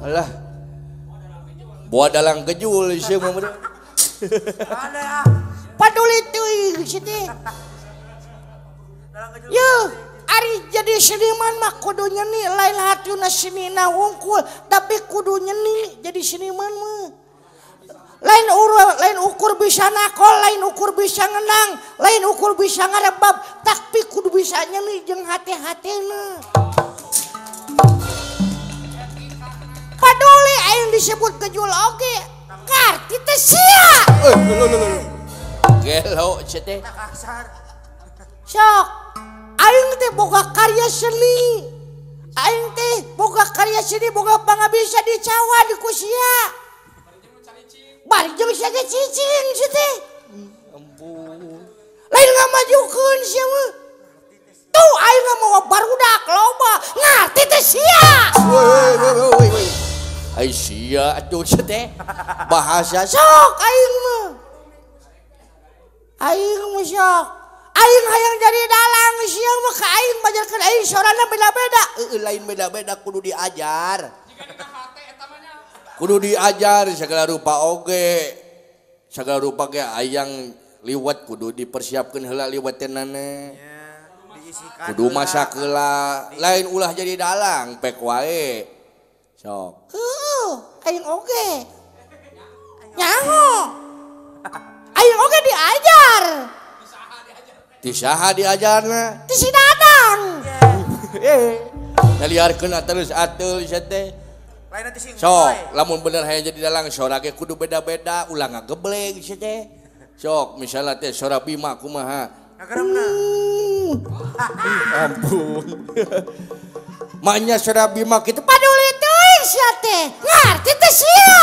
B: Alah. Boa dalang kejul sia mah.
A: Paduli teuing sia teh. Yuh, ari jadi seniman mah kudu nyeni, lain hatuna senina wungkul, tapi kudu nyeni jadi seniman mah. Lain lain ukur bisa nakol, lain ukur bisa ngenang, lain ukur bisa ngarebab, tapi kudu bisa nyeni jeung hati-hatina. Paduli aing disebut kejul oge, ngarti teh sia.
B: Gelo sia teh.
A: Sok, aing teh boga karya seni. Aing teh boga karya seni, boga pangabisa dicawa di ku sia. Bari jeung sia ge cicing sia teh.
B: Ampun.
A: Lain ngamajukeun sia mah. Tuh aing mawa barudak loba, ngarti teh sia.
B: Woi woi woi. Ai sia atuh sia teh. Bahasa
A: sok aing mah. Aing mah sok. Aing hayang jadi dalang sia mah ka aing majarkeun aing sorana beda-beda.
B: Heueuh lain beda-beda kudu diajar. Kudu diajar segala rupa oge. Segala rupa ge ayang liwat kudu dipersiapkeun heula liwatenana. Kudu masak heula, lain ulah jadi dalang pek wae. Sok.
A: Heueuh, aing oge. Nyaho. Aing oge diajar.
B: Ti saha diajarna?
A: Ti si Dadang.
B: Ngaliarkeun terus ateul sia teh. Sok, lamun bener hayang jadi dalang sora ge kudu beda-beda, ulah ngagebleng sia teh. Sok, misalnya teh sora Bima kumaha?
D: Ngageremna.
B: Ampun. Maknya sora Bima kitu
A: paduli teuing sia teh. Ngarti teh sia.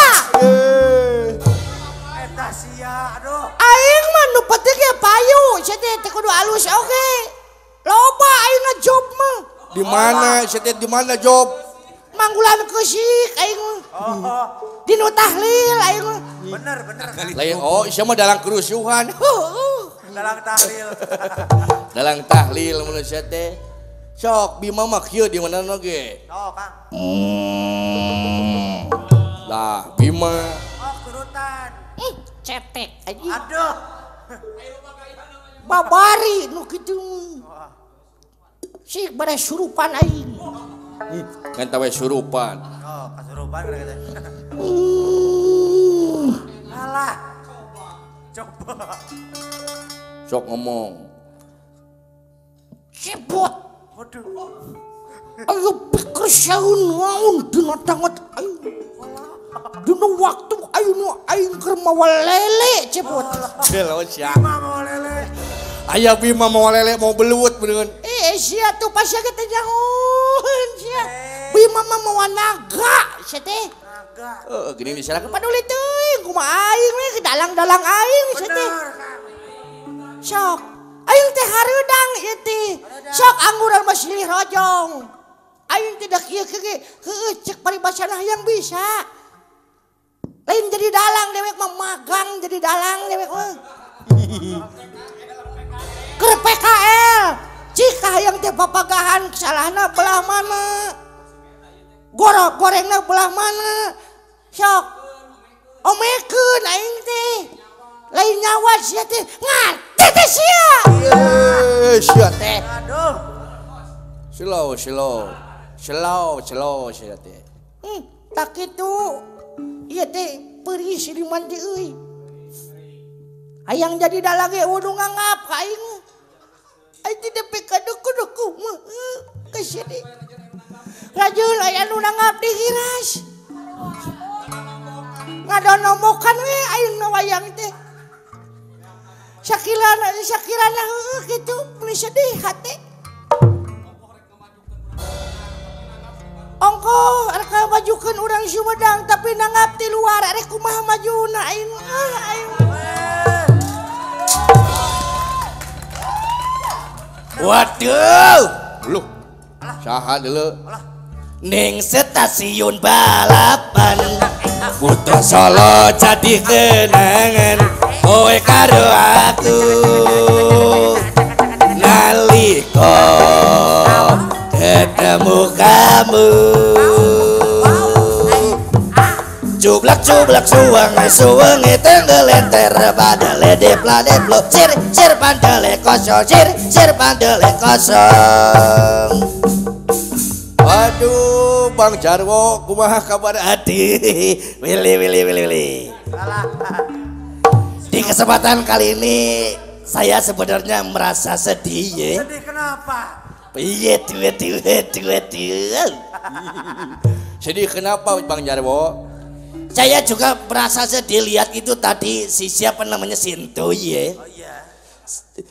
D: Eta sia, aduh.
A: Aing mah nu penting ge payu, sia teh teh kudu alus oge. Loba aing ngejob mah.
B: Di mana sia teh, di mana job?
A: Manggulan keusik aing mah.
D: Oh.
A: Dinu tahlil aing mah.
D: Bener, bener.
B: Lain oh sia mah dalang kerusuhan.
A: Heueuh.
D: Dalang tahlil.
B: Dalang tahlil mun sia teh. Sok Bima mah kieu di mana ge?
D: Sok, Kang.
B: Lah, Bima.
D: Oh, turutan.
A: Cetek anjing.
D: Aduh.
A: Babari nu kitu. Sik bare surupan aing.
B: Kan tawe surupan.
D: Oh, kasurupan kata. Alah. Coba.
B: Sok ngomong.
A: Cepot.
D: Waduh.
A: Ayo pikir saun waun dina danget aing. Dina waktu aing nu aing keur mawa lele cepot.
B: Gelo sia.
D: Bima mawa lele.
B: Aya Bima mawa lele mau beluut beneun.
A: Sia tuh pas sia teh nyahoeun sia. Bima mah mawa naga sia teh.
D: Naga.
B: Heeh, geuning diserahkeun
A: paduli teuing kumaha aing we dalang-dalang aing sia teh. Sok aing teh hareudang ieu teh. Sok angguran mah silih rojong. Aing teh da kieu ge heueuh cek paribasana hayang bisa. Lain jadi dalang dewek mah magang jadi dalang dewek mah. Keur PKL, cik hayang teh papagahan salahna belah mana? Gorok gorengna belah mana? Sok. Omekeun aing teh. Lain nyawa sia teh ngarti teh sia.
B: Ye, sia teh.
D: Aduh.
B: Slow, slow. Slow, slow sia teh.
A: Tak kitu. Ieu teh perih seniman teh euy. Hayang jadi dalang ge udah nganggap ka aing. Aing teh nepi ka duku-duku mah kesini. Rajul aya nu nanggap di hiras. Ngadonomokan we aing nu wayang teh. Sakirana sakirana heueuh kitu meuni sedih hate. Ongko rek majukeun urang Sumedang tapi nanggap ti luar rek kumaha majuna aing ah aing.
B: Waduh, loh, saha deuleu. Ning stasiun balapan, Putra Solo jadi kenangan, kowe karo aku. Nalika ketemu kamu, cublak-cublak suweng suwenge tenggelenter padale depla deplo sir sir pandele kosong sir sir pandele kosong. Aduh Bang Jarwo kumaha kabar adi? Wili wili wili wili. Di kesempatan kali ini saya sebenarnya merasa sedih ya.
D: Sedih kenapa?
B: Iya duit duit duit duit. Sedih kenapa Bang Jarwo? Saya juga merasa sedih lihat itu tadi si siapa namanya Sinto ya.
D: Oh iya.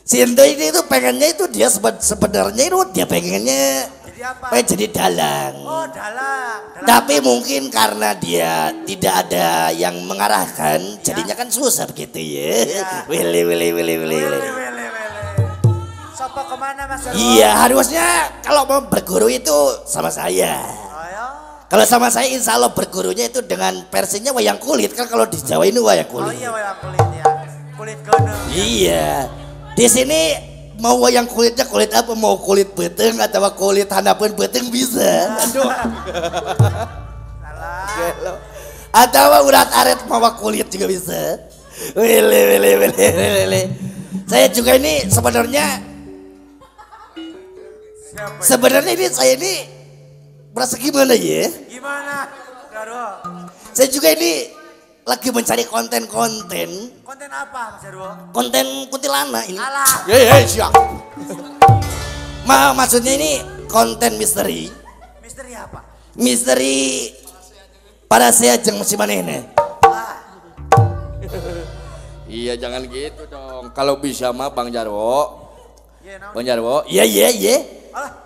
B: Sinto ini itu pengennya itu dia sebenarnya itu dia pengennya
D: jadi apa?
B: Pengen jadi dalang.
D: Oh dalang. Dalang.
B: Tapi mungkin karena dia tidak ada yang mengarahkan,
D: ya.
B: Jadinya kan susah begitu ya.
D: Ya.
B: Wili wili wili wili.
D: Wili wili wili. Sopo kemana Mas Jarwo?
B: Iya harusnya kalau mau berguru itu sama saya. Kalau sama saya insya Allah bergurunya itu dengan versinya wayang kulit. Kan kalau di Jawa ini wayang kulit.
D: Oh iya wayang kulit ya. Kulit gunung.
B: Iya. Di sini mau wayang kulitnya kulit apa? Mau kulit beteng atau kulit handapeun beteng bisa. Aduh.
D: Salah.
B: Atau urat aret mau kulit juga bisa. Wili wili wili wili. Saya juga ini sebenarnya sebenarnya ini saya ini merasa gimana ya?
D: Gimana, Jarwo?
B: Saya juga ini lagi mencari konten-konten.
D: Konten apa, Mas Jarwo?
B: Konten kuntilanak ini.
D: Alah.
B: Hei, siap. Maksudnya ini konten misteri.
D: Misteri apa?
B: Misteri para seajeng musim manehna.
D: Ah.
B: Iya, jangan gitu dong. Kalau bisa mah Bang Jarwo.
D: Yeah,
B: Bang Jarwo. Iya, iya, iya.
D: Alah.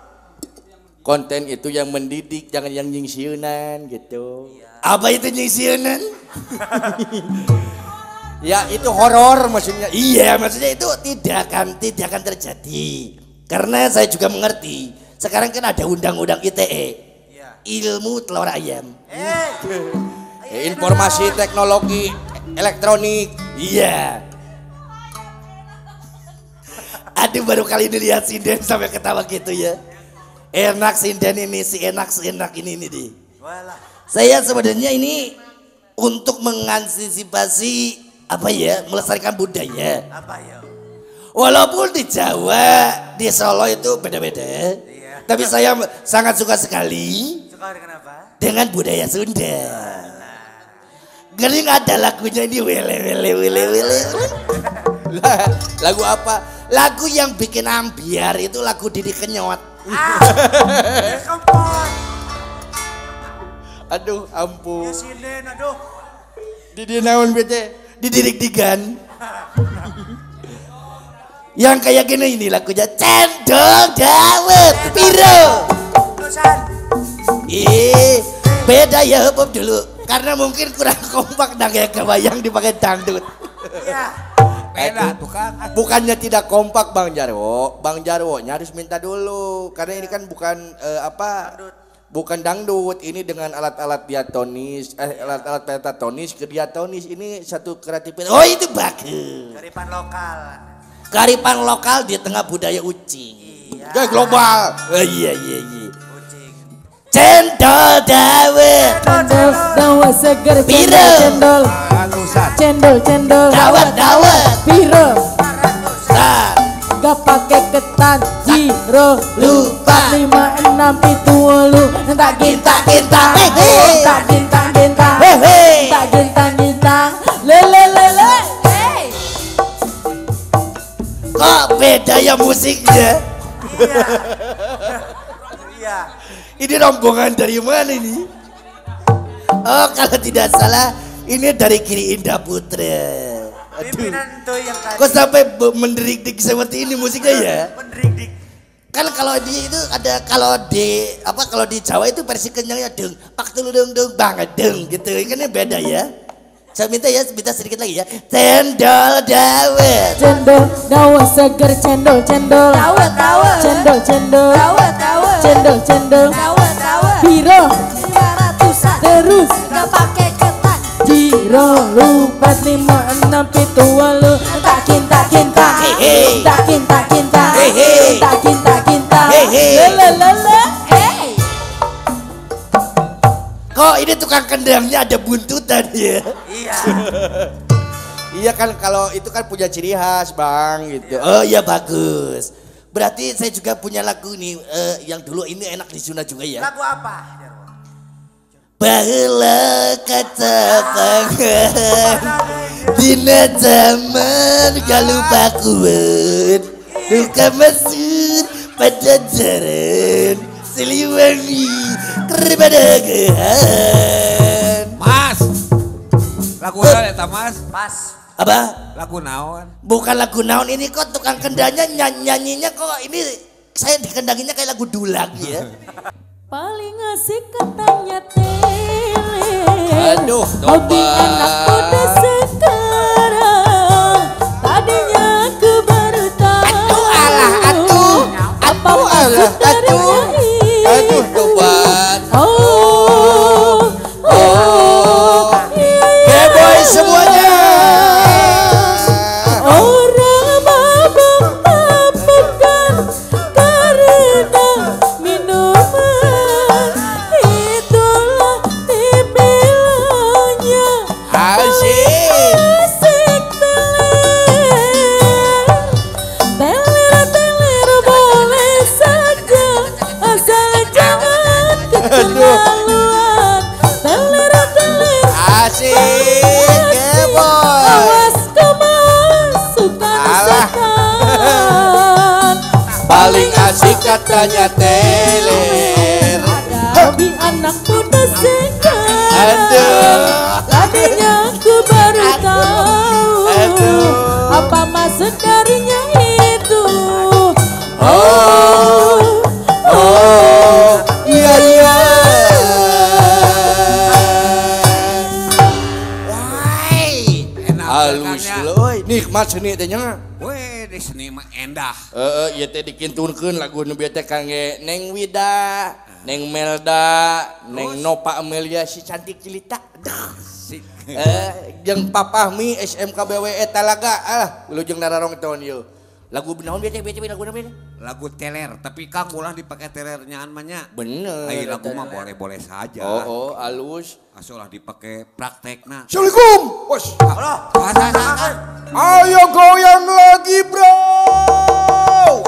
B: Konten itu yang mendidik, jangan yang nyingsieunan gitu.
D: Iya.
B: Apa itu nyingsieunan? Ya itu horor maksudnya. Iya maksudnya itu tidak akan terjadi. Karena saya juga mengerti. Sekarang kan ada undang-undang ITE.
D: Iya.
B: Ilmu telur ayam.
E: Informasi teknologi elektronik.
B: Iya. Aduh baru kali ini lihat sinden sampai ketawa gitu ya. Enak sinden ini, si enak ini nih. Saya sebenarnya ini untuk mengantisipasi apa ya, melestarikan budaya.
D: Apa ya?
B: Walaupun di Jawa, di Solo itu beda-beda.
D: Iya.
B: Tapi saya sangat suka sekali.
D: Suka dengan apa?
B: Dengan budaya Sunda. Gering ada lagunya ini wele wele wele wele.
E: Lagu apa?
B: Lagu yang bikin ambiar itu lagu Didi Kenyot.
D: Ah, kempot.
E: Aduh, ampun.
D: Ya sinden, aduh.
E: Didi naon bete?
B: Didi Digdigan. Yang kayak gini ini lagunya cendol dawet piro. Ih, beda ya pop dulu. Karena mungkin kurang kompak dan kayak kebayang dipakai dangdut.
D: Iya.
E: Beda tuh kan. Bukannya tidak kompak Bang Jarwo, Bang Jarwo-nya harus minta dulu karena ini kan bukan
B: Bukan dangdut, ini dengan alat-alat diatonis, alat-alat pentatonis ke diatonis ini satu kreativitas. Oh itu bagus.
D: Kearifan lokal.
B: Kearifan lokal di tengah budaya ucing.
D: Iya.
B: Ya, global. Oh, iya iya iya. Ucing. Cendol dawet.
F: Cendol dawet seger cendol cendol. Cendol cendol.
B: Dawet dawet.
F: Piro. Gak pakai ketan, jiro,
B: lupa,
F: 5, 6, 7, 8, tak gintang gintang, tak gintang gintang, tak gintang gintang, lele lele.
B: Kok beda ya musiknya?
D: Iya.
B: Ini rombongan dari mana ini? Oh kalau tidak salah ini dari Giri Indah Putra.
D: Pimpinan tuh yang tadi.
B: Kok sampai menderik-dik seperti ini musiknya ya?
D: Menderik-dik.
B: Kan kalau di itu ada kalau di apa kalau di Jawa itu versi kenyangnya deng, pak tulu deng deng banget deng gitu. Ini kan beda ya. Saya minta ya, minta sedikit lagi ya. Cendol dawet.
F: Cendol dawet seger cendol cendol.
G: Dawet dawet.
F: Cendol cendol.
G: Dawet dawet.
F: Cendol cendol.
G: Dawet dawet.
F: Piro?
G: 500-an.
F: Terus.
G: Gak pakai ketan.
F: Jiro lupa 5, 6, 7, 8, tak kinta kinta, tak kinta kinta, tak kinta kinta, lele lele.
B: Kok ini tukang kendangnya ada buntutan ya?
D: Iya.
B: Iya kan kalau itu kan punya ciri khas bang gitu. Oh iya bagus. Berarti saya juga punya lagu nih yang dulu ini enak di Sunda juga ya.
D: Lagu apa?
B: Baheula kacapangan dina zaman kalupakueun duka mesut pajajaran Siliwangi keur badagehan.
E: Mas, lagu naon eta Mas?
D: Mas.
B: Apa?
E: Lagu naon?
B: Bukan lagu naon ini kok tukang kendangnya nyanyinya kok ini saya dikendanginnya kayak lagu dulang ya.
F: Paling asik katanya tele.
B: Aduh,
F: hobi anak muda sekarang. Tadinya aku baru tahu.
B: Aduh alah, atuh.
F: Apa maksud darinya itu?
B: Aduh, tobat.
F: Oh, oh,
B: yeah. Boy semuanya.
F: Orang mabuk-mabukan karena minuman. Itulah dibilangnya
B: asik.
F: Asik teler. Teler, teler boleh saja, asal jangan keterlaluan. Teler, teler
B: asik.
F: Awas kemasukan setan.
B: Paling asik katanya teler.
F: Hobi anak muda sekarang. Tadinya aku baru tahu. Apa maksud darinya itu?
B: Oh, oh, iya iya. Halus loh, nikmat seni teh nya.
E: Weh, di seni mah endah.
B: Heeh, ieu teh dikintunkeun lagu nu bieu teh kangge Neng Wida, Neng Melda, Neng Nova Amelia si cantik jelita. Jeung Papahmi SMK BWE Talaga ah, wilujeng nararong tahun ieu. Lagu naon bieu teh lagu naon bieu?
E: Lagu teler, tapi Kang ulah dipake teler nyaan mah nya.
B: Bener.
E: Ai lagu mah boleh-boleh saja.
B: Oh, oh alus.
E: Asal ulah dipake praktekna.
H: Assalamualaikum. Bos. Ayo goyang lagi, bro.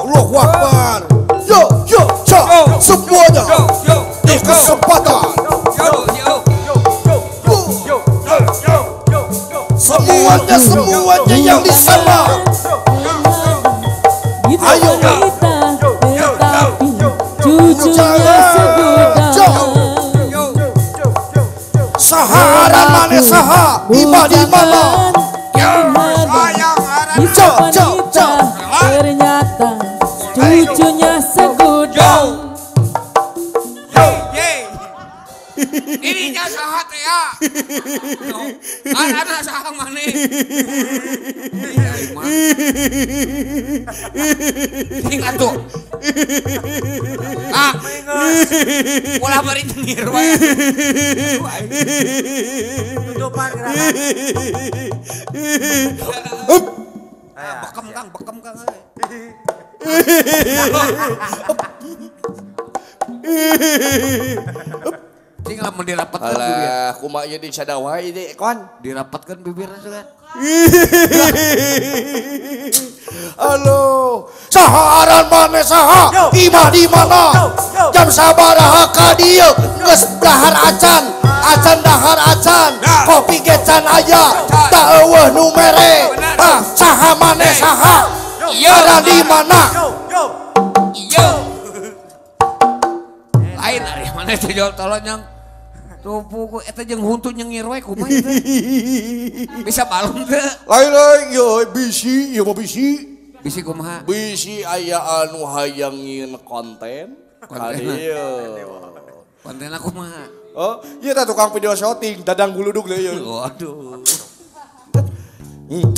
H: Allahu Akbar. Yo yo yo semuanya. Di kesempatan.
E: Yo yo yo
H: yo yo yo yo. Semuanya semuanya yang di sana. Ayo
F: tetapi cucunya segudang.
H: Sahara mana saha, ima di mana?
F: Ternyata cucunya segudang.
E: Ininya saha teh ya. Anak saha maneh. Sing atuh. Ah, Ulah bari nyengir wae.
D: Tutupan gerakan.
E: Bekem Kang, bekem Kang. Cing lamun dirapatkeun bibir.
B: Alah, kumaha ieu di sadawa ieu teh, kon.
E: Dirapatkeun bibirna sugan.
H: Halo, saha aran maneh saha? Imah di mana? Jam sabaraha ka dieu? Geus dahar acan, acan dahar acan, kopi ge can aya, da eueuh nu mere. Ah, saha maneh saha? Aran di mana?
E: Iyo. Lain ari maneh teh jol tolong nyang. Tuh pugu eta jeung huntu nyengir we kumaha teh. Bisa balung teu?
H: Lain lain ieu bisi, ieu mah bisi.
E: Bisi kumaha?
B: Bisi aya anu hayang ngieun konten.
E: Konten. Kontenna kumaha?
H: Oh, ieu tah tukang video shooting dadang guludug deui ieu.
E: Waduh.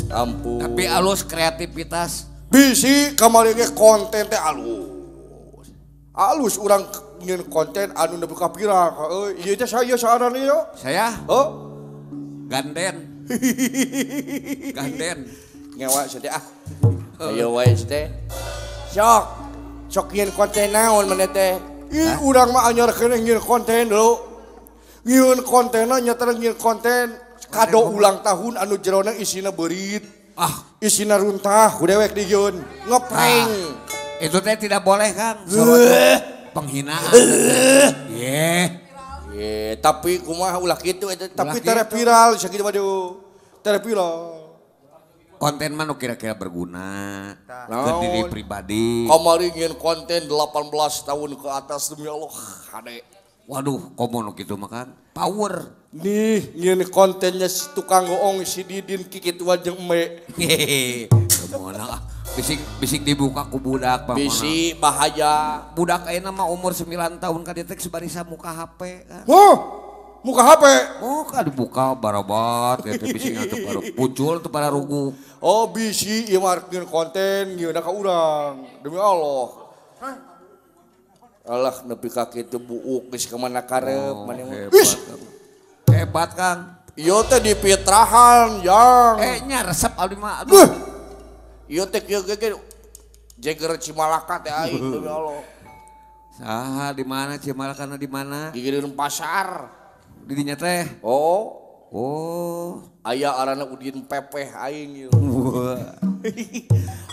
B: Ampun.
E: Tapi alus kreativitas.
H: Bisi kamari ge konten teh alus. Alus urang ngieun konten anu nepi ka viral euy. Ieu teh saya saaran ieu.
E: Saya?
H: Oh.
E: Ganden. Ganden.
B: Ngewa sia teh ah. Ayo wae teh. Sok. Sok ngieun konten naon maneh teh?
H: Ih urang mah anyar keneh ngieun konten deui. Ngieun kontenna nya teh ngieun konten kado ulang tahun anu jerona isina beurit.
E: Ah,
H: isina runtah ku dewek dijieun. Ngeprank.
E: Itu teh tidak boleh Kang. Penghinaan. Ye.
B: Ye, tapi kumaha ulah kitu eta
H: tapi tere viral sakitu mah deui. Tere viral.
E: Konten mah nu kira-kira berguna ke diri pribadi.
B: Kamari ngieun konten 18 tahun ke atas demi Allah hade.
E: Waduh, komo nu kitu mah kan power.
H: Nih, ngieun kontennya si tukang goong si Didin kikituan jeung eme.
E: Hehehe. Kumaha bising bising dibuka ku budak mah.
B: Bisi bahaya.
E: Budak ayeuna mah umur 9 tahun ka dieu teh barisa muka HP kan.
H: Huh? Muka HP?
E: Muka dibuka barabat gitu bisi atuh baru muncul tuh para rugu.
H: Oh bisi ieu mah ngieun konten ngieunna ka urang. Demi Allah.
B: Alah nepi ka kitu buuk geus ka mana karep maneh mah.
E: Hebat Kang.
B: Ieu teh dipitrahan jang.
E: Eh nya resep abdi mah. Aduh.
B: Ieu teh kieu ge jeger Cimalaka teh aing demi Allah.
E: Saha di mana Cimalakana di mana?
B: Di gireun pasar.
E: Di dinya teh.
B: Oh.
E: Oh,
B: aya arana Udin Pepeh aing ieu.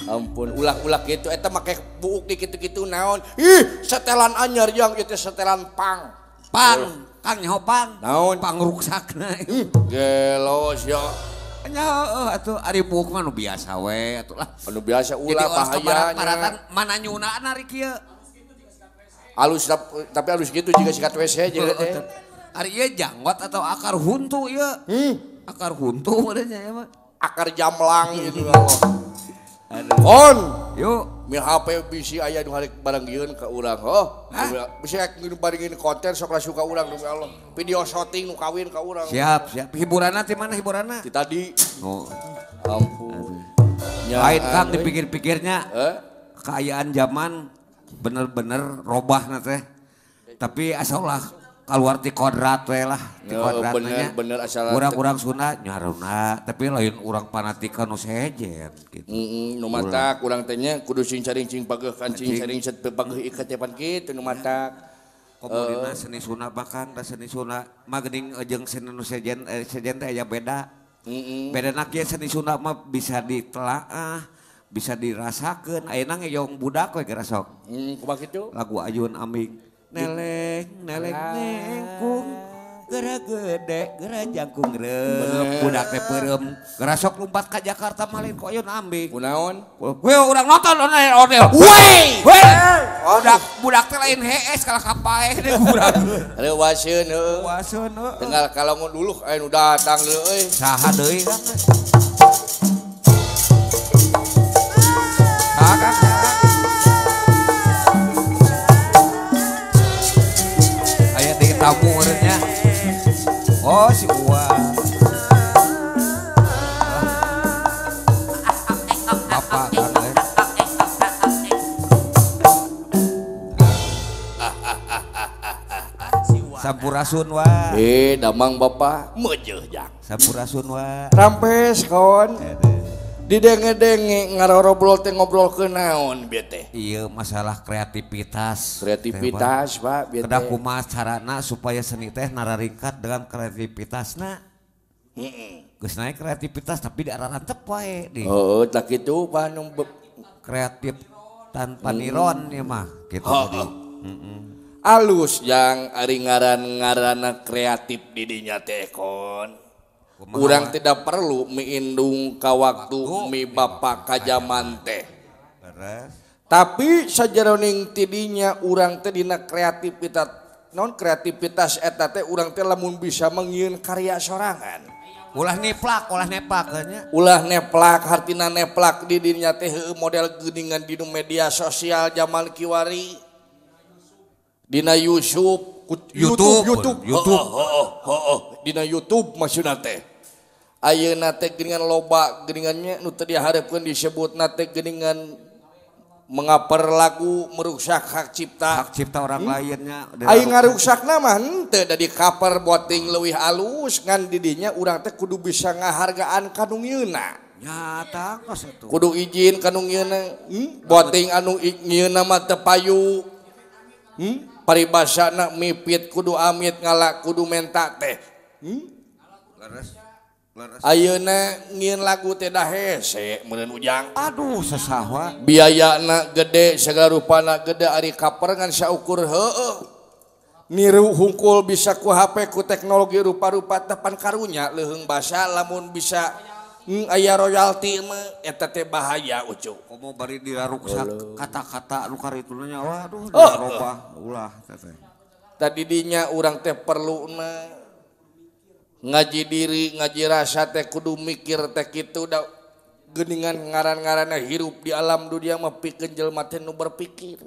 B: Ampun, ulah-ulah kitu eta make buuk di kitu-kitu naon.
H: Ih, setelan anyar yang ieu teh setelan pang.
E: Pang, Kang nyaho pang.
B: Naon?
E: Pang ruksakna.
B: Gelo sia.
E: Nya heueuh atuh ari buuk mah nu biasa we atuh lah.
B: Anu biasa ulah bahaya.
E: Paratan mana nyunaan ari kieu.
B: Alus tapi alus kitu jiga sikat WC jeung teh.
E: Ari ieu janggot atau akar huntu ieu? Akar huntu meureun nya mah.
B: Akar jamlang gitu Allah.
H: On.
E: Yuk.
B: Mi HP bisi aya nu harek barang gieun ka urang heuh. Bisi rek barengin konten sok rasuka urang demi Allah. Video shooting nu kawin ka urang.
E: Siap, siap. Hiburanna ti mana hiburanna?
B: Ti tadi.
E: Oh.
B: Ampun.
E: Lain Kang dipikir-pikirnya. Kaayaan zaman bener-bener robahna teh. Tapi asal lah keluar ti kodrat we lah, ti kodrat
B: bener, bener asal
E: urang-urang Sunda nyaruna, tapi lain urang fanatika nu sejen gitu.
B: Nu matak urang teh nya kudu sing caring cing pageuh kancing caring set pageuh ikat teh pan kitu nu matak.
E: Komo dina seni Sunda bahkan da seni Sunda mah geuning jeung seni nu sejen sejen teh aya beda. Bedana kieu seni Sunda mah bisa ditelaah, bisa dirasakeun. Ayeuna ngeyong budak we geura sok.
B: Kumaha kitu?
E: Lagu Ayun Aming. Neleng, neleng, nengkung, gera gede, gera jangkung rem, budak teh peureum, gera sok lompat ka Jakarta malin ku Ayun Ambing.
B: Kunaon?
E: Weh urang nonton ondel.
B: Weh!
E: Weh! Budak budak teh lain hees kalah ka paeh deui budak.
B: Leuwaseun heueuh.
E: Leuwaseun heueuh.
B: Tinggal kalongon dulu aya nu datang deui euy.
E: Saha deui Kang? Saha Kang? Tamu orangnya, oh si Uwa, apa kan? Sampurasun wa.
B: Damang bapak meujeun jang.
E: Sampurasun wa.
B: Rampes kawan. Didenge-denge ngarorobrol teh ngobrolkeun naon bieu teh?
E: Iya masalah kreativitas.
B: Kreativitas Pak bieu teh.
E: Kedah kumaha carana supaya seni teh nararingkat dengan kreativitasna. Heeh. Geus naik kreativitas tapi diararantep wae di.
B: Heeh, tah kitu Pak nu
E: kreatif tanpa niron ieu mah kitu tadi. Heeh.
B: Alus yang ari ngaran-ngaranna kreatif di dinya teh kon. Urang tidak perlu miindung ka waktu mi bapak kajaman teh. Tapi sajeroning tidinya urang teh dina kreativitas non kreativitas eta teh urang teh lamun bisa mengieun karya sorangan.
E: Ulah neplak, ulah neplak nya.
B: Ulah neplak hartina neplak di dinya teh model geuningan dinu media sosial jaman kiwari. Dina YouTube YouTube. Dina YouTube maksudna teh. Ayeuna teh geuningan loba geuningannya nu teu dihareupeun disebutna teh geuningan mengaper lagu merusak hak cipta.
E: Hak cipta orang lainnya.
B: Ai ngaruksakna mah henteu da di cover boting leuwih alus ngan di dinya urang teh kudu bisa ngahargaan ka nu ngieuna.
E: Nyata kos atuh.
B: Kudu izin ka nu ngieuna. Boting anu ngieuna mah teu payu. Paribasana mipit kudu amit ngala kudu menta teh.
E: Leres. Leres.
B: Ayeuna ngieun lagu teh da hese meureun ujang.
E: Aduh sesah wa.
B: Biayana gede segala rupana gede ari kaper ngan saukur heueuh. Niru hungkul bisa ku HP ku teknologi rupa-rupa tepan karunya leuheung basa lamun bisa aya royalti mah eta teh bahaya ucu.
E: Komo bari diraruksak kata-kata nu karituna nya waduh dirobah ulah teh.
B: Tadi dinya urang teh perluna ngaji diri, ngaji rasa teh kudu mikir teh kitu da geuningan ngaran-ngaranna hirup di alam dunia mah pikeun jelema teh nu berpikir.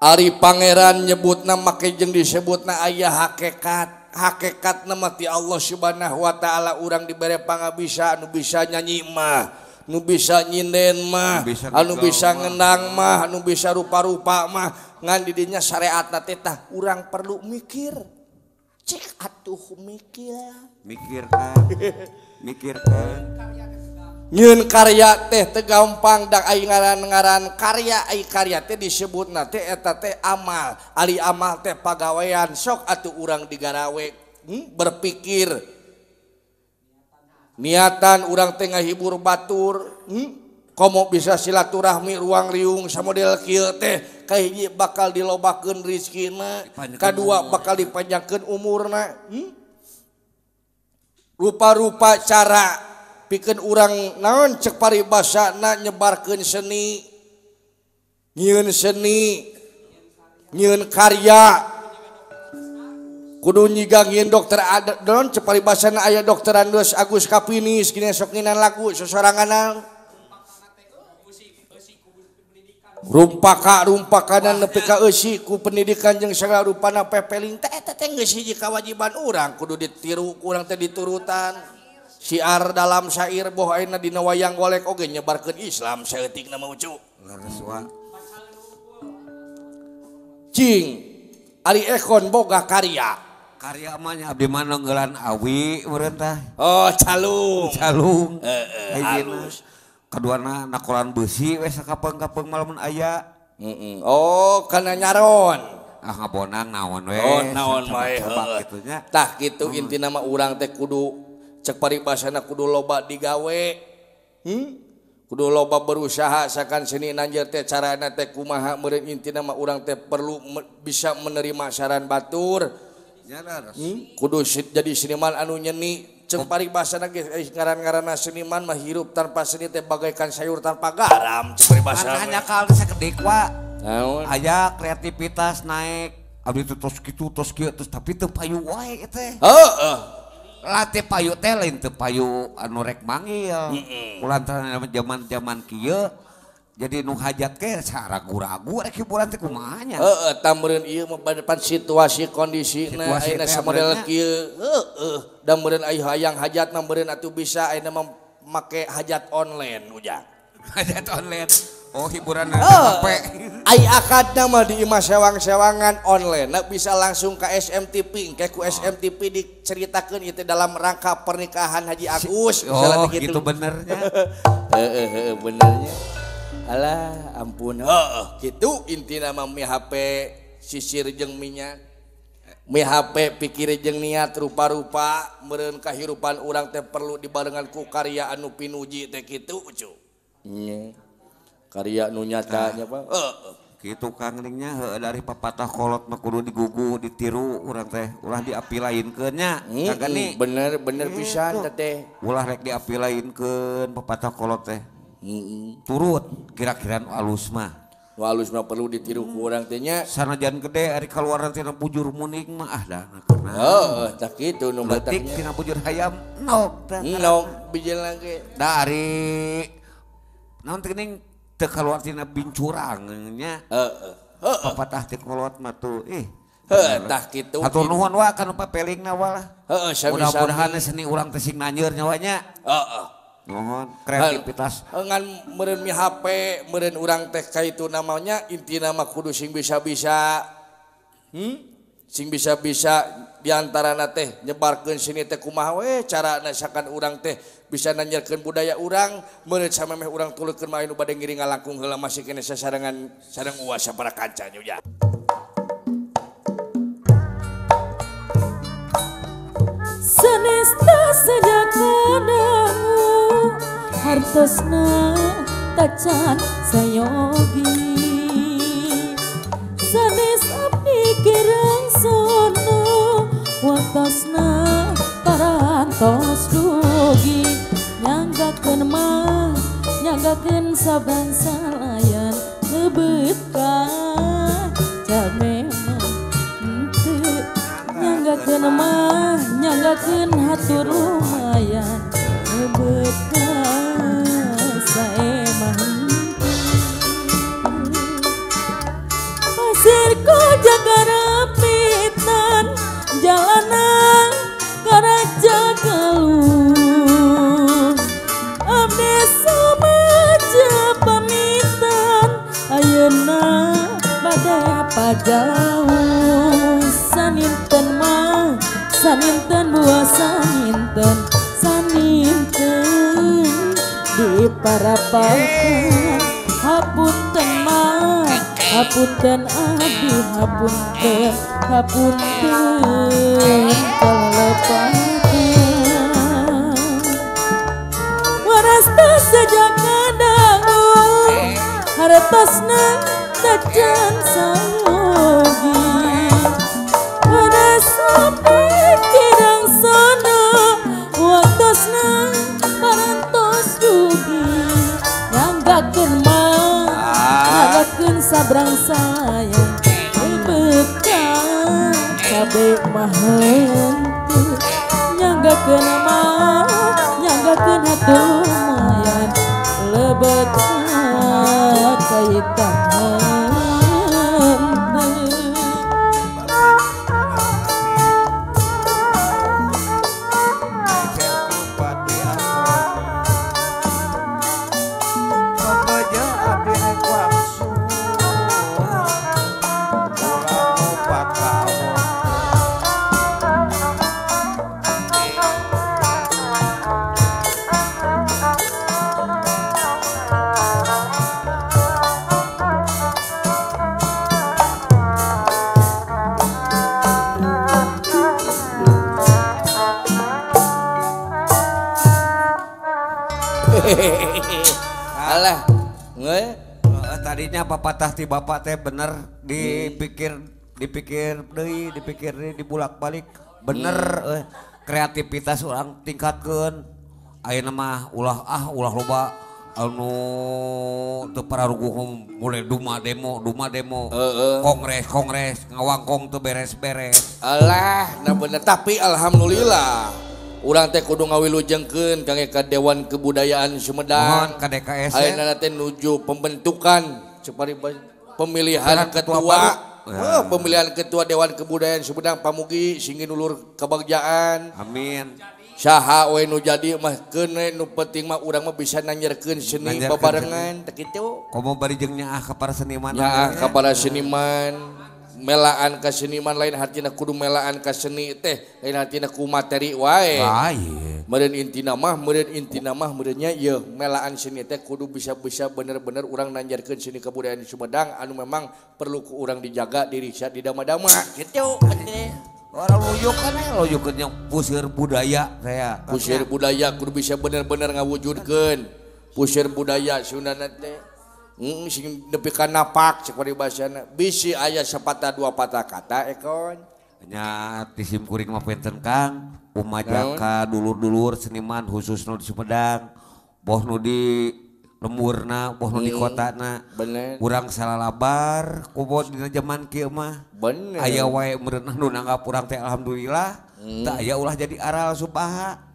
B: Ari pangeran nyebutna make jeung disebutna aya hakikat. Hakikat nama ti Allah Subhanahu wa taala urang dibere pangabisa anu bisa nyanyi mah, nu bisa nyinden mah, anu bisa ngendang mah, anu bisa rupa-rupa mah, ngan di dinya syariatna teh tah urang perlu mikir. Cik atuh mikir.
E: Mikirkan. Mikirkan.
B: Nyieun karya teh teu gampang da ai ngaran-ngaran karya ai karya teh disebutna teh eta teh amal. Ari amal teh pagawean sok atuh urang digarawe berpikir. Niatan urang teh ngahibur batur, komo bisa silaturahmi ruang riung samodel kieu teh kahiji bakal dilobakeun rizkina, kadua bakal dipanjangkeun umurna. Rupa-rupa cara pikeun urang naon cek paribasana nyebarkeun seni, nyieun seni, nyieun karya. Kudu nyiga nyieun dokter naon cek paribasana aya Dokter Andos Agus Kapinis gini sok nginan lagu sosoranganan. Rumpaka rumpakanan nepi ka eusi ku pendidikan jeung sagala rupana pepeling teh eta teh geus hiji kawajiban urang kudu ditiru ku urang teh diturutan. Siar dalam syair boh ayeuna dina wayang golek oge nyebarkeun Islam saeutikna mah ucu.
E: Leres wa.
B: Cing ari Ekon boga karya.
E: Karya mah nya abdi mah nonggelan awi meureun tah.
B: Oh calung.
E: Calung.
B: Heeh halus.
E: Kaduana nakolan beusi we sakapeung-kapeung malamun aya.
B: Heeh. Oh kana nyaron.
E: Ah ngabonang naon we.
B: Oh naon wae
E: heueuh. Kitu nya.
B: Tah kitu intina mah urang teh kudu cek paribasana kudu loba digawe, kudu loba berusaha sakan seni nanjer teh carana teh kumaha meureun intina mah urang teh perlu bisa menerima saran batur, kudu jadi seniman anu nyeni. Cek paribasana ge ngaran-ngaranna seniman mah hirup tanpa seni teh bagaikan sayur tanpa garam. Cek paribasana.
E: Makanya kalau sakedik wa, aya kreativitas naik, abdi teh tos kitu tos kieu tos tapi teu payu wae teh.
B: Heeh.
E: Latih payu teh lain teu payu anu rek manggil. Kulantaran zaman-zaman kieu jadi nu hajat ke ragu-ragu rek hiburan teh kumaha nya.
B: Heeh, tah meureun ieu mah depan situasi kondisina ayeuna samodel kieu. Heeh, da meureun aya hayang hajatna meureun atuh bisa ayeuna mah make hajat online ujang.
E: Hajat online. Oh hiburan HP.
B: Ai akadna mah di imah sewang-sewangan online nah, bisa langsung ke SMTV, engke ku SMTV diceritakeun itu dalam rangka pernikahan Haji Agus.
E: Oh gitu benernya.
B: Heeh benernya. Alah ampun. Heeh kitu intina mah mi HP sisir jeung minyak. Mi HP pikir jeung niat rupa-rupa meureun kahirupan urang teh perlu dibarengan ku karya anu pinuji teh kitu cu. Nya. Karya nu nyata nya Pak. Heeh.
E: Kitu Kang nya heueuh dari papatah kolot mah kudu digugu ditiru urang teh ulah diapilainkeun nya. Kang Gani.
B: Bener bener pisan teh.
E: Ulah rek diapilainkeun papatah kolot teh. Turut kira-kira nu alus mah.
B: Nu alus mah perlu ditiru ku urang teh nya.
E: Sanajan gede ari kaluaran tina bujur muning mah ah da karena.
B: Heeh tah kitu nu
E: bataknya. Leutik tina bujur hayam nog tah.
B: Nog bijil ge.
E: Da ari naon teh geuning teu kaluar tina bincurang nya.
B: Heeh.
E: Papatah teh kolot mah tuh ih.
B: Heuh tah kitu.
E: Hatur nuhun wa kana papelingna wa lah.
B: Heeh sami-sami.
E: Mudah-mudahan seni urang teh sing nanjeur nya wa nya.
B: Heeh.
E: Nuhun kreativitas.
B: Ngan meureun mi HP meureun urang teh kaitu namanya intina mah kudu sing bisa-bisa. Sing bisa-bisa diantarana teh nyebarkeun seni teh kumaha we carana sakan urang teh bisa nanyerkeun budaya urang meureun samemeh urang tuleukeun mah anu bade ngiring ngalangkung heula masih keneh sasarengan sareng uas sapara kanca nya.
F: Sanesta sejak kadangu hartosna tacan sayogi sanes abdi kirang sono waktosna parantos dugi nyanggakeun mah nyanggakeun saban salayan ngebetah jamemah henteu nyanggakeun mah nyanggakeun hatur lumayan ngebetah saemah pasir koja karapitan jalanan karaja galuh abdi sumaja pamitan ayeuna bade pajauh saninten mah saninten buah saninten saninten di parapatan hapunten mah hapunten abdi hapunten hapunten kalepatan warasta sejak kadangu hartosna tacan sayogi warasa pikirang sono waktosna parantos dugi nyanggakeun mah nyanggakeun sabrang sayang bekah kabeh mah henteu nyanggakeun mah nyanggakeun hatur lumayan lebet kaitan
B: Alah, nge?
E: Tadinya papatah ti bapak teh bener dipikir dipikir deui, dipikir deui dibulak-balik bener kreativitas orang tingkatkeun. Ayeuna mah ulah ah ulah loba anu teu pararuguh mulai duma demo kongres kongres ngawangkong teu beres-beres.
B: Alah, nah bener tapi alhamdulillah urang teh kudu ngawilujengkeun kangge ka Dewan Kebudayaan Sumedang.
E: Mohon ka DKS.
B: Ayeuna teh nuju pembentukan pemilihan ketua. Oh, pemilihan ketua Dewan Kebudayaan Sumedang pamugi sing nulur kebagjaan.
E: Amin.
B: Saha we nu jadi mah keun we nu penting mah urang mah bisa nanyerkeun seni babarengan teh kitu.
E: Komo bari jeung nyaah ka para seniman.
B: Nyaah ka para seniman, melaan ka seniman lain hartina kudu melaan ka seni teh, lain hartina ku materi wae.
E: Lain.
B: Meureun intina mah meureunnya ieu melaan seni teh kudu bisa-bisa bener-bener urang nanjarkeun seni kebudayaan Sumedang anu memang perlu ku urang dijaga diriksa didama-dama kitu.
E: Orang luyuk kan ya, luyuk yang pusir budaya saya.
B: Pusir budaya kudu bisa bener-bener ngawujudkeun. Pusir budaya Sundana teh. Sing nepi ka napak cek paribasana. Bisi aya sepatah dua patah kata ekon.
E: Nya ti sim kuring mah penten Kang, umajaka dulur-dulur seniman khususna di Sumedang, boh nu di lemburna, boh nu di kotana.
B: Bener.
E: Urang salalabar kubo dina jaman kieu mah.
B: Bener.
E: Aya wae meureunah nu nanggap urang teh alhamdulillah. Teu aya ulah jadi aral subaha.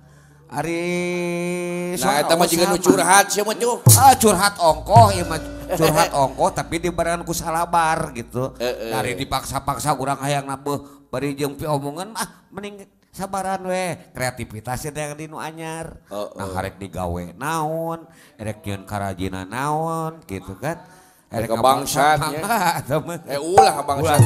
E: Ari
B: nah eta mah jiga nu curhat sia mah tuh.
E: Ah curhat ongkoh ieu mah curhat ongkoh tapi dibarengan ku salabar gitu. Dari dipaksa-paksa urang hayang nabeuh bari jeung piomongan mah mending sabaran we kreativitasnya teh di nu anyar. Nah harek digawe naon, erek nyieun karajinan naon gitu kan. Erek kabangsat nya.
B: Ulah kabangsat.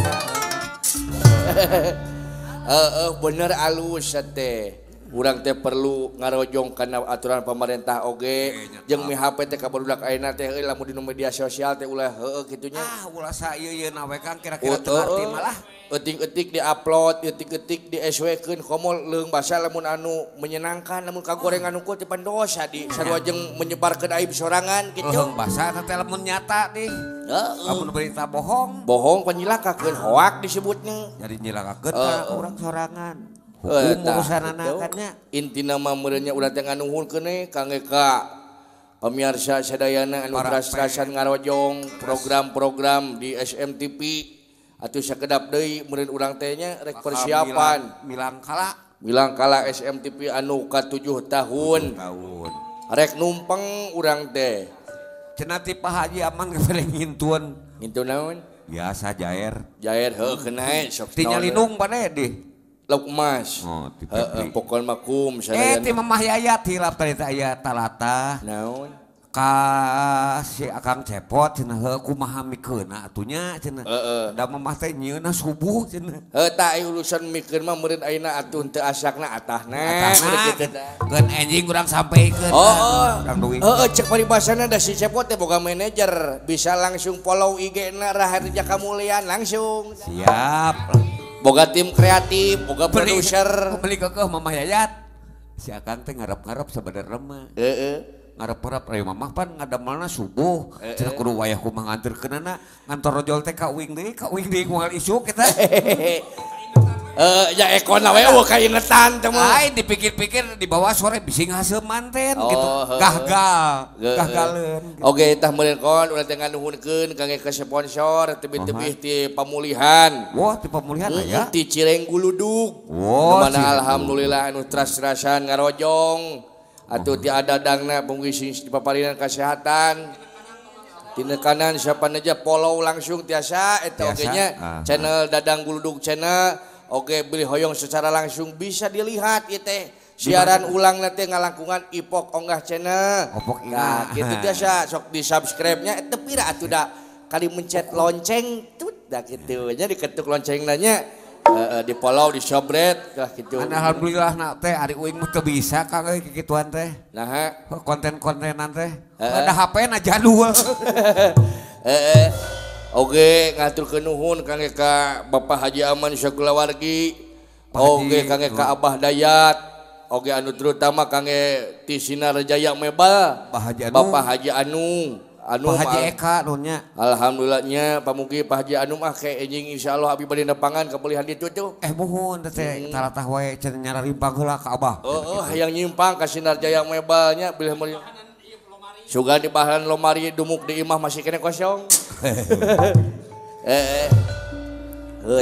B: Bener alus teh. Urang teh perlu ngarojong kana aturan pemerintah oge jeung mi HP teh ka barudak ayeuna teh euy lamun dina media sosial teh ulah heueuh kitu nya.
E: Ah ulah sa ieu-ieuna we Kang kira-kira teu ngarti malah.
B: Eutik-eutik di-upload, eutik-eutik di SW-keun komo leung basa lamun anu menyenangkan lamun kagorengan unggul teh pan dosa di sarua jeung menyebarkeun aib sorangan kitu.
E: Leung basa teh lamun nyata dih. Lamun berita bohong.
B: Bohong panyilakakeun hoak disebutnya.
E: Jadi nyilakakeun ka urang sorangan. Hukum urusanana kan nya.
B: Intina mah meureunnya urang teh nganuhunkeun we kangge ka pamiarsa sadayana anu teras-terasan ngarojong program-program di SMTV atuh sakedap deui meureun urang teh nya rek persiapan milangkala SMTV anu ka 7 tahun. Rek numpeng urang teh.
E: Cenah ti Pak Haji Aman bere ngintun.
B: Ngintun naon?
E: Biasa jair.
B: Jair heuh keuna sok.
E: Ti nyalinung pane dih.
B: Lauk emas.
E: Oh,
B: pokol makum
E: ti Mamah Yayat hilap tadi teh aya talata.
B: Naon?
E: Ka si Akang Cepot cenah heuh kumaha mikeunna atunya cenah. Da Mamah teh nyieunna subuh cenah.
B: Heuh tah urusan mikeun mah meureun ayeuna atuh teu asakna atahna.
E: Keun enjing urang sampeikeun.
B: Oh, cek paribasana da si Cepot teh boga manajer, bisa langsung follow IG-na Raharja Kamulian langsung.
E: Siap.
B: Boga tim kreatif, boga produser.
E: Beli kekeh Mamah Yayat. Si Akang teh ngarep-ngarep sebenarnya mah. Ngarep-ngarep ari Mamah pan ngadamelna subuh. Cenah kudu wayah kumaha nganterkeunana ngantor rojol teh ka uing deui moal isuk eta.
B: Ya ekona we eueuh kaingetan teh mah.
E: Lain dipikir-pikir dibawa sore bisi ngaseum manten gitu. Gagal, gagaleun.
B: Oke, tah meureun kon urang teh nganuhunkeun kangge ka sponsor tebih-tebih ti pamulihan.
E: Wah, ti pamulihan aya.
B: Ti Cireng Guludug. Mana alhamdulillah anu teras-terasan ngarojong. Atuh ti adadangna mungkin sing dipaparinan kesehatan. Tinekanan siapa aja follow langsung tiasa eta oge nya channel Dadang Guludug channel. Oke, beli hoyong secara langsung bisa dilihat ieu teh. Siaran ulang nanti ngalangkungan Ipok Onggah channel.
E: Opok
B: nah, gitu biasa sok di subscribe-nya teu pira atuh da kali mencet lonceng tut da kitu nya diketuk lonceng nanya di follow di subscribe lah gitu.
E: Alhamdulillah nak teh ari uing mah teu bisa Kang euy kikituan teh.
B: Naha
E: konten-kontenan teh. Ada HP na jadul.
B: Oke, ngaturkeun nuhun kangge ka Bapak Haji Aman Sakulawargi. Oke, kangge ka Abah Dayat. Oke, anu terutama kangge ti Sinar Jaya Mebel. Bapak Haji Anu. Anu
E: Pak Haji Eka nuhunnya.
B: Alhamdulillahnya pamugi Pak Haji Anu mah ke enjing insyaallah abi bade nepangan kabelihan ditu tuh.
E: Muhun teh talatah wae cenah nyararimpang heula ka Abah.
B: Heeh, hayang nyimpang ka Sinar Jaya Mebelnya bilih meuli. Sugan di bahan lomari dumuk di imah masih kena kosong.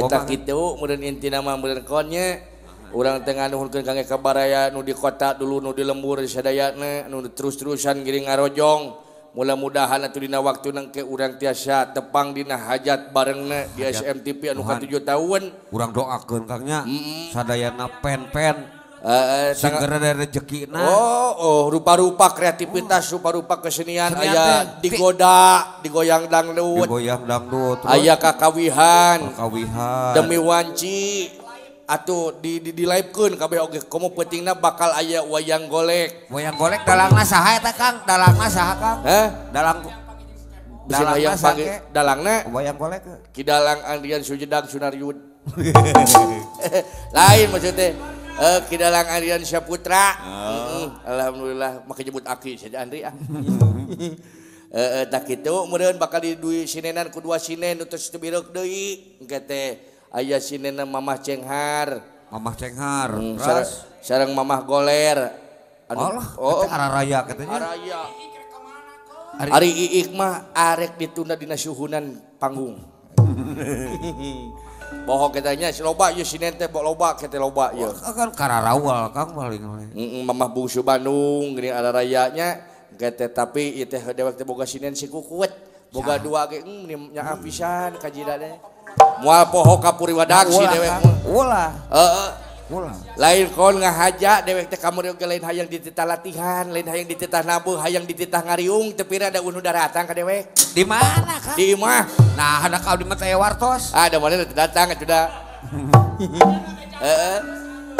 B: Tak kitu meureun intina mah meureun konnya urang teh nganuhunkeun kangge ka baraya nu di kota dulu nu di lembur sadayana nu terus-terusan giring ngarojong. Mudah-mudahan atuh dina waktu nangke urang tiasa tepang dina hajat barengna di SMTV anu ka 7 tahun.
E: Urang doakeun Kang nya sadayana pen-pen Sing gara rezekina.
B: Oh, rupa-rupa kreativitas, rupa-rupa kesenian aya digoda, digoyang dangdut.
E: Digoyang dangdut.
B: Aya kakawihan.
E: Kakawihan.
B: Demi wanci atuh di live-keun kabeh oge komo peutingna bakal aya wayang golek.
E: Wayang golek dalangna saha eta Kang? Dalangna saha Kang?
B: Hah?
E: Dalang
B: dalangna saha? Dalangna
E: wayang golek.
B: Ki Dalang Andrian Sujedag Sunaryud. Lain maksudnya. Ki Dalang Andrian Syaputra. Alhamdulillah make nyebut aki saja Andri ah. Tak kitu meureun bakal di dui sinenan ku dua sinen nu tos teu bireuk deui. Engke teh aya sinena Mamah Cenghar.
E: Mamah Cenghar. Terus
B: sareng Mamah Goler.
E: Anu, oh, araraya katanya.
B: Araya. Ari Iik mah arek ditunda dina suhunan panggung. Bohong katanya si loba ieu sinen teh loba kita loba ieu.
E: Kan kararawal Kang paling.
B: Mamah Bungsu Bandung geuning ararayanya teh tapi ieu teh dewek teh boga sinen si kukuet. Boga dua ge nyaah pisan kajidana. Moal poho ka Puriwadak si dewek mah.
E: Ulah.
B: Heeh.
E: Ulah.
B: Lain kon ngahaja dewek teh kamari oge lain hayang dititah latihan, lain hayang dititah nabuh, hayang dititah ngariung teu pira da unu daratang ka dewek.
E: Di mana Kang?
B: Di imah.
E: Nah, ada kau di mata wartos.
B: Ah, da mana teu datang atuh da. Heeh.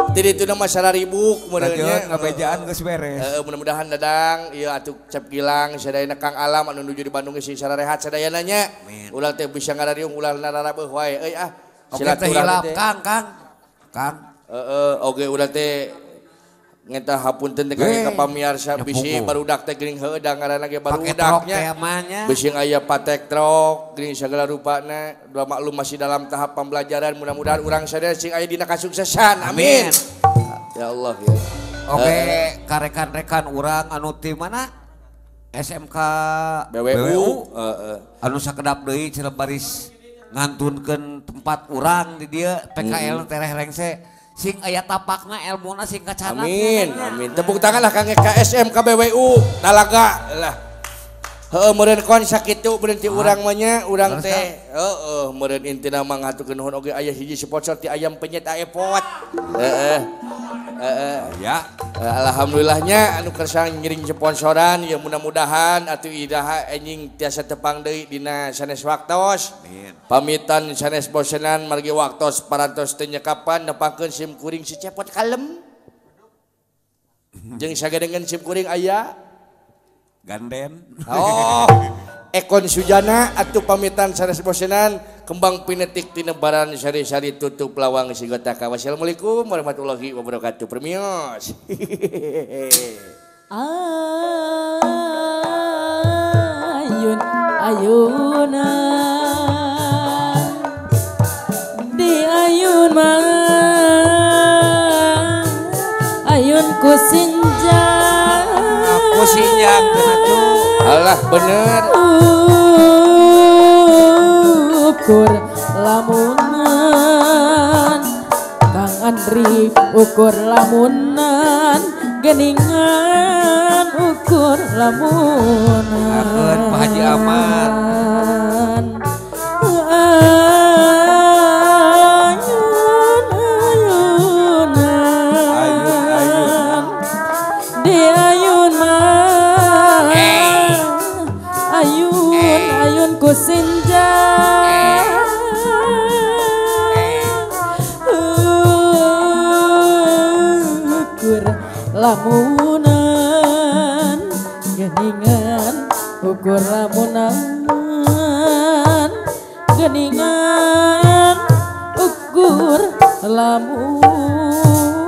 B: Tadi itu nama sararibuk meureunnya.
E: Ngabejaan geus beres.
B: Heeh, mudah-mudahan dadang ieu atuh Cep Gilang sadayana Kang Alam anu nuju di Bandung geus sararehat sadayana nya. Ulah teh bisa ngarariung ulah nararabeuh wae euy ah.
E: Oke teh hilap Kang, Kang. Kang.
B: Heeh, oge ulah teh ngeta hapunten teh ka pamiarsa bisi barudak teh geuning heueuh da ngaranna ge barudak nya. Bisi aya patek trok geuning sagala rupana, dua maklum masih dalam tahap pembelajaran, mudah-mudahan urang sadaya sing aya dina kasuksesan. Amin. Ya Allah ya.
E: Oke, ka rekan-rekan urang anu ti mana? SMK
B: BWU.
E: Anu sakedap deui cenah baris ngantunkeun tempat urang di dieu PKL tereh rengse. Sing aya tapakna elmuna sing kacanak.
B: Amin, amin. Tepuk tangan lah Kang KSM KBWU Talaga lah. Heeh meureun kon sakitu berhenti urang mah nya, urang teh. Heeh meureun intina mah ngaturkeun nuhun oge aya hiji sponsor ti ayam penyet Aepot. Heeh. Heeh.
E: Ya.
B: Alhamdulillahnya anu kersa ngiring sponsoran ya mudah-mudahan atuh idaha enjing tiasa tepang deui dina sanes waktos.
E: Amin.
B: Pamitan sanes bosenan margi waktos parantos teu nyekapan nepangkeun sim kuring si Cepot kalem. Jeung sagedengeun sim kuring aya
E: ganden.
B: Oh, Ekon Sujana atuh pamitan sanes bosenan kembang pinetik tinebaran sari-sari tutup lawang sigotaka. Wassalamualaikum warahmatullahi wabarakatuh. Permios.
F: Ayun ayuna di ayun ma ayun ku sinjang.
E: Aku sinjang kena tuh.
B: Alah bener.
F: Ukur lamunan Kang Andri ukur lamunan geningan ukur lamunan.
E: Akeun Pak Haji Ahmad.
F: Ayun ayunan
E: ayun
F: di ayun mah ayun ayun ku sinjang ukur lamunan geningan ukur lamunan geningan ukur lamunan.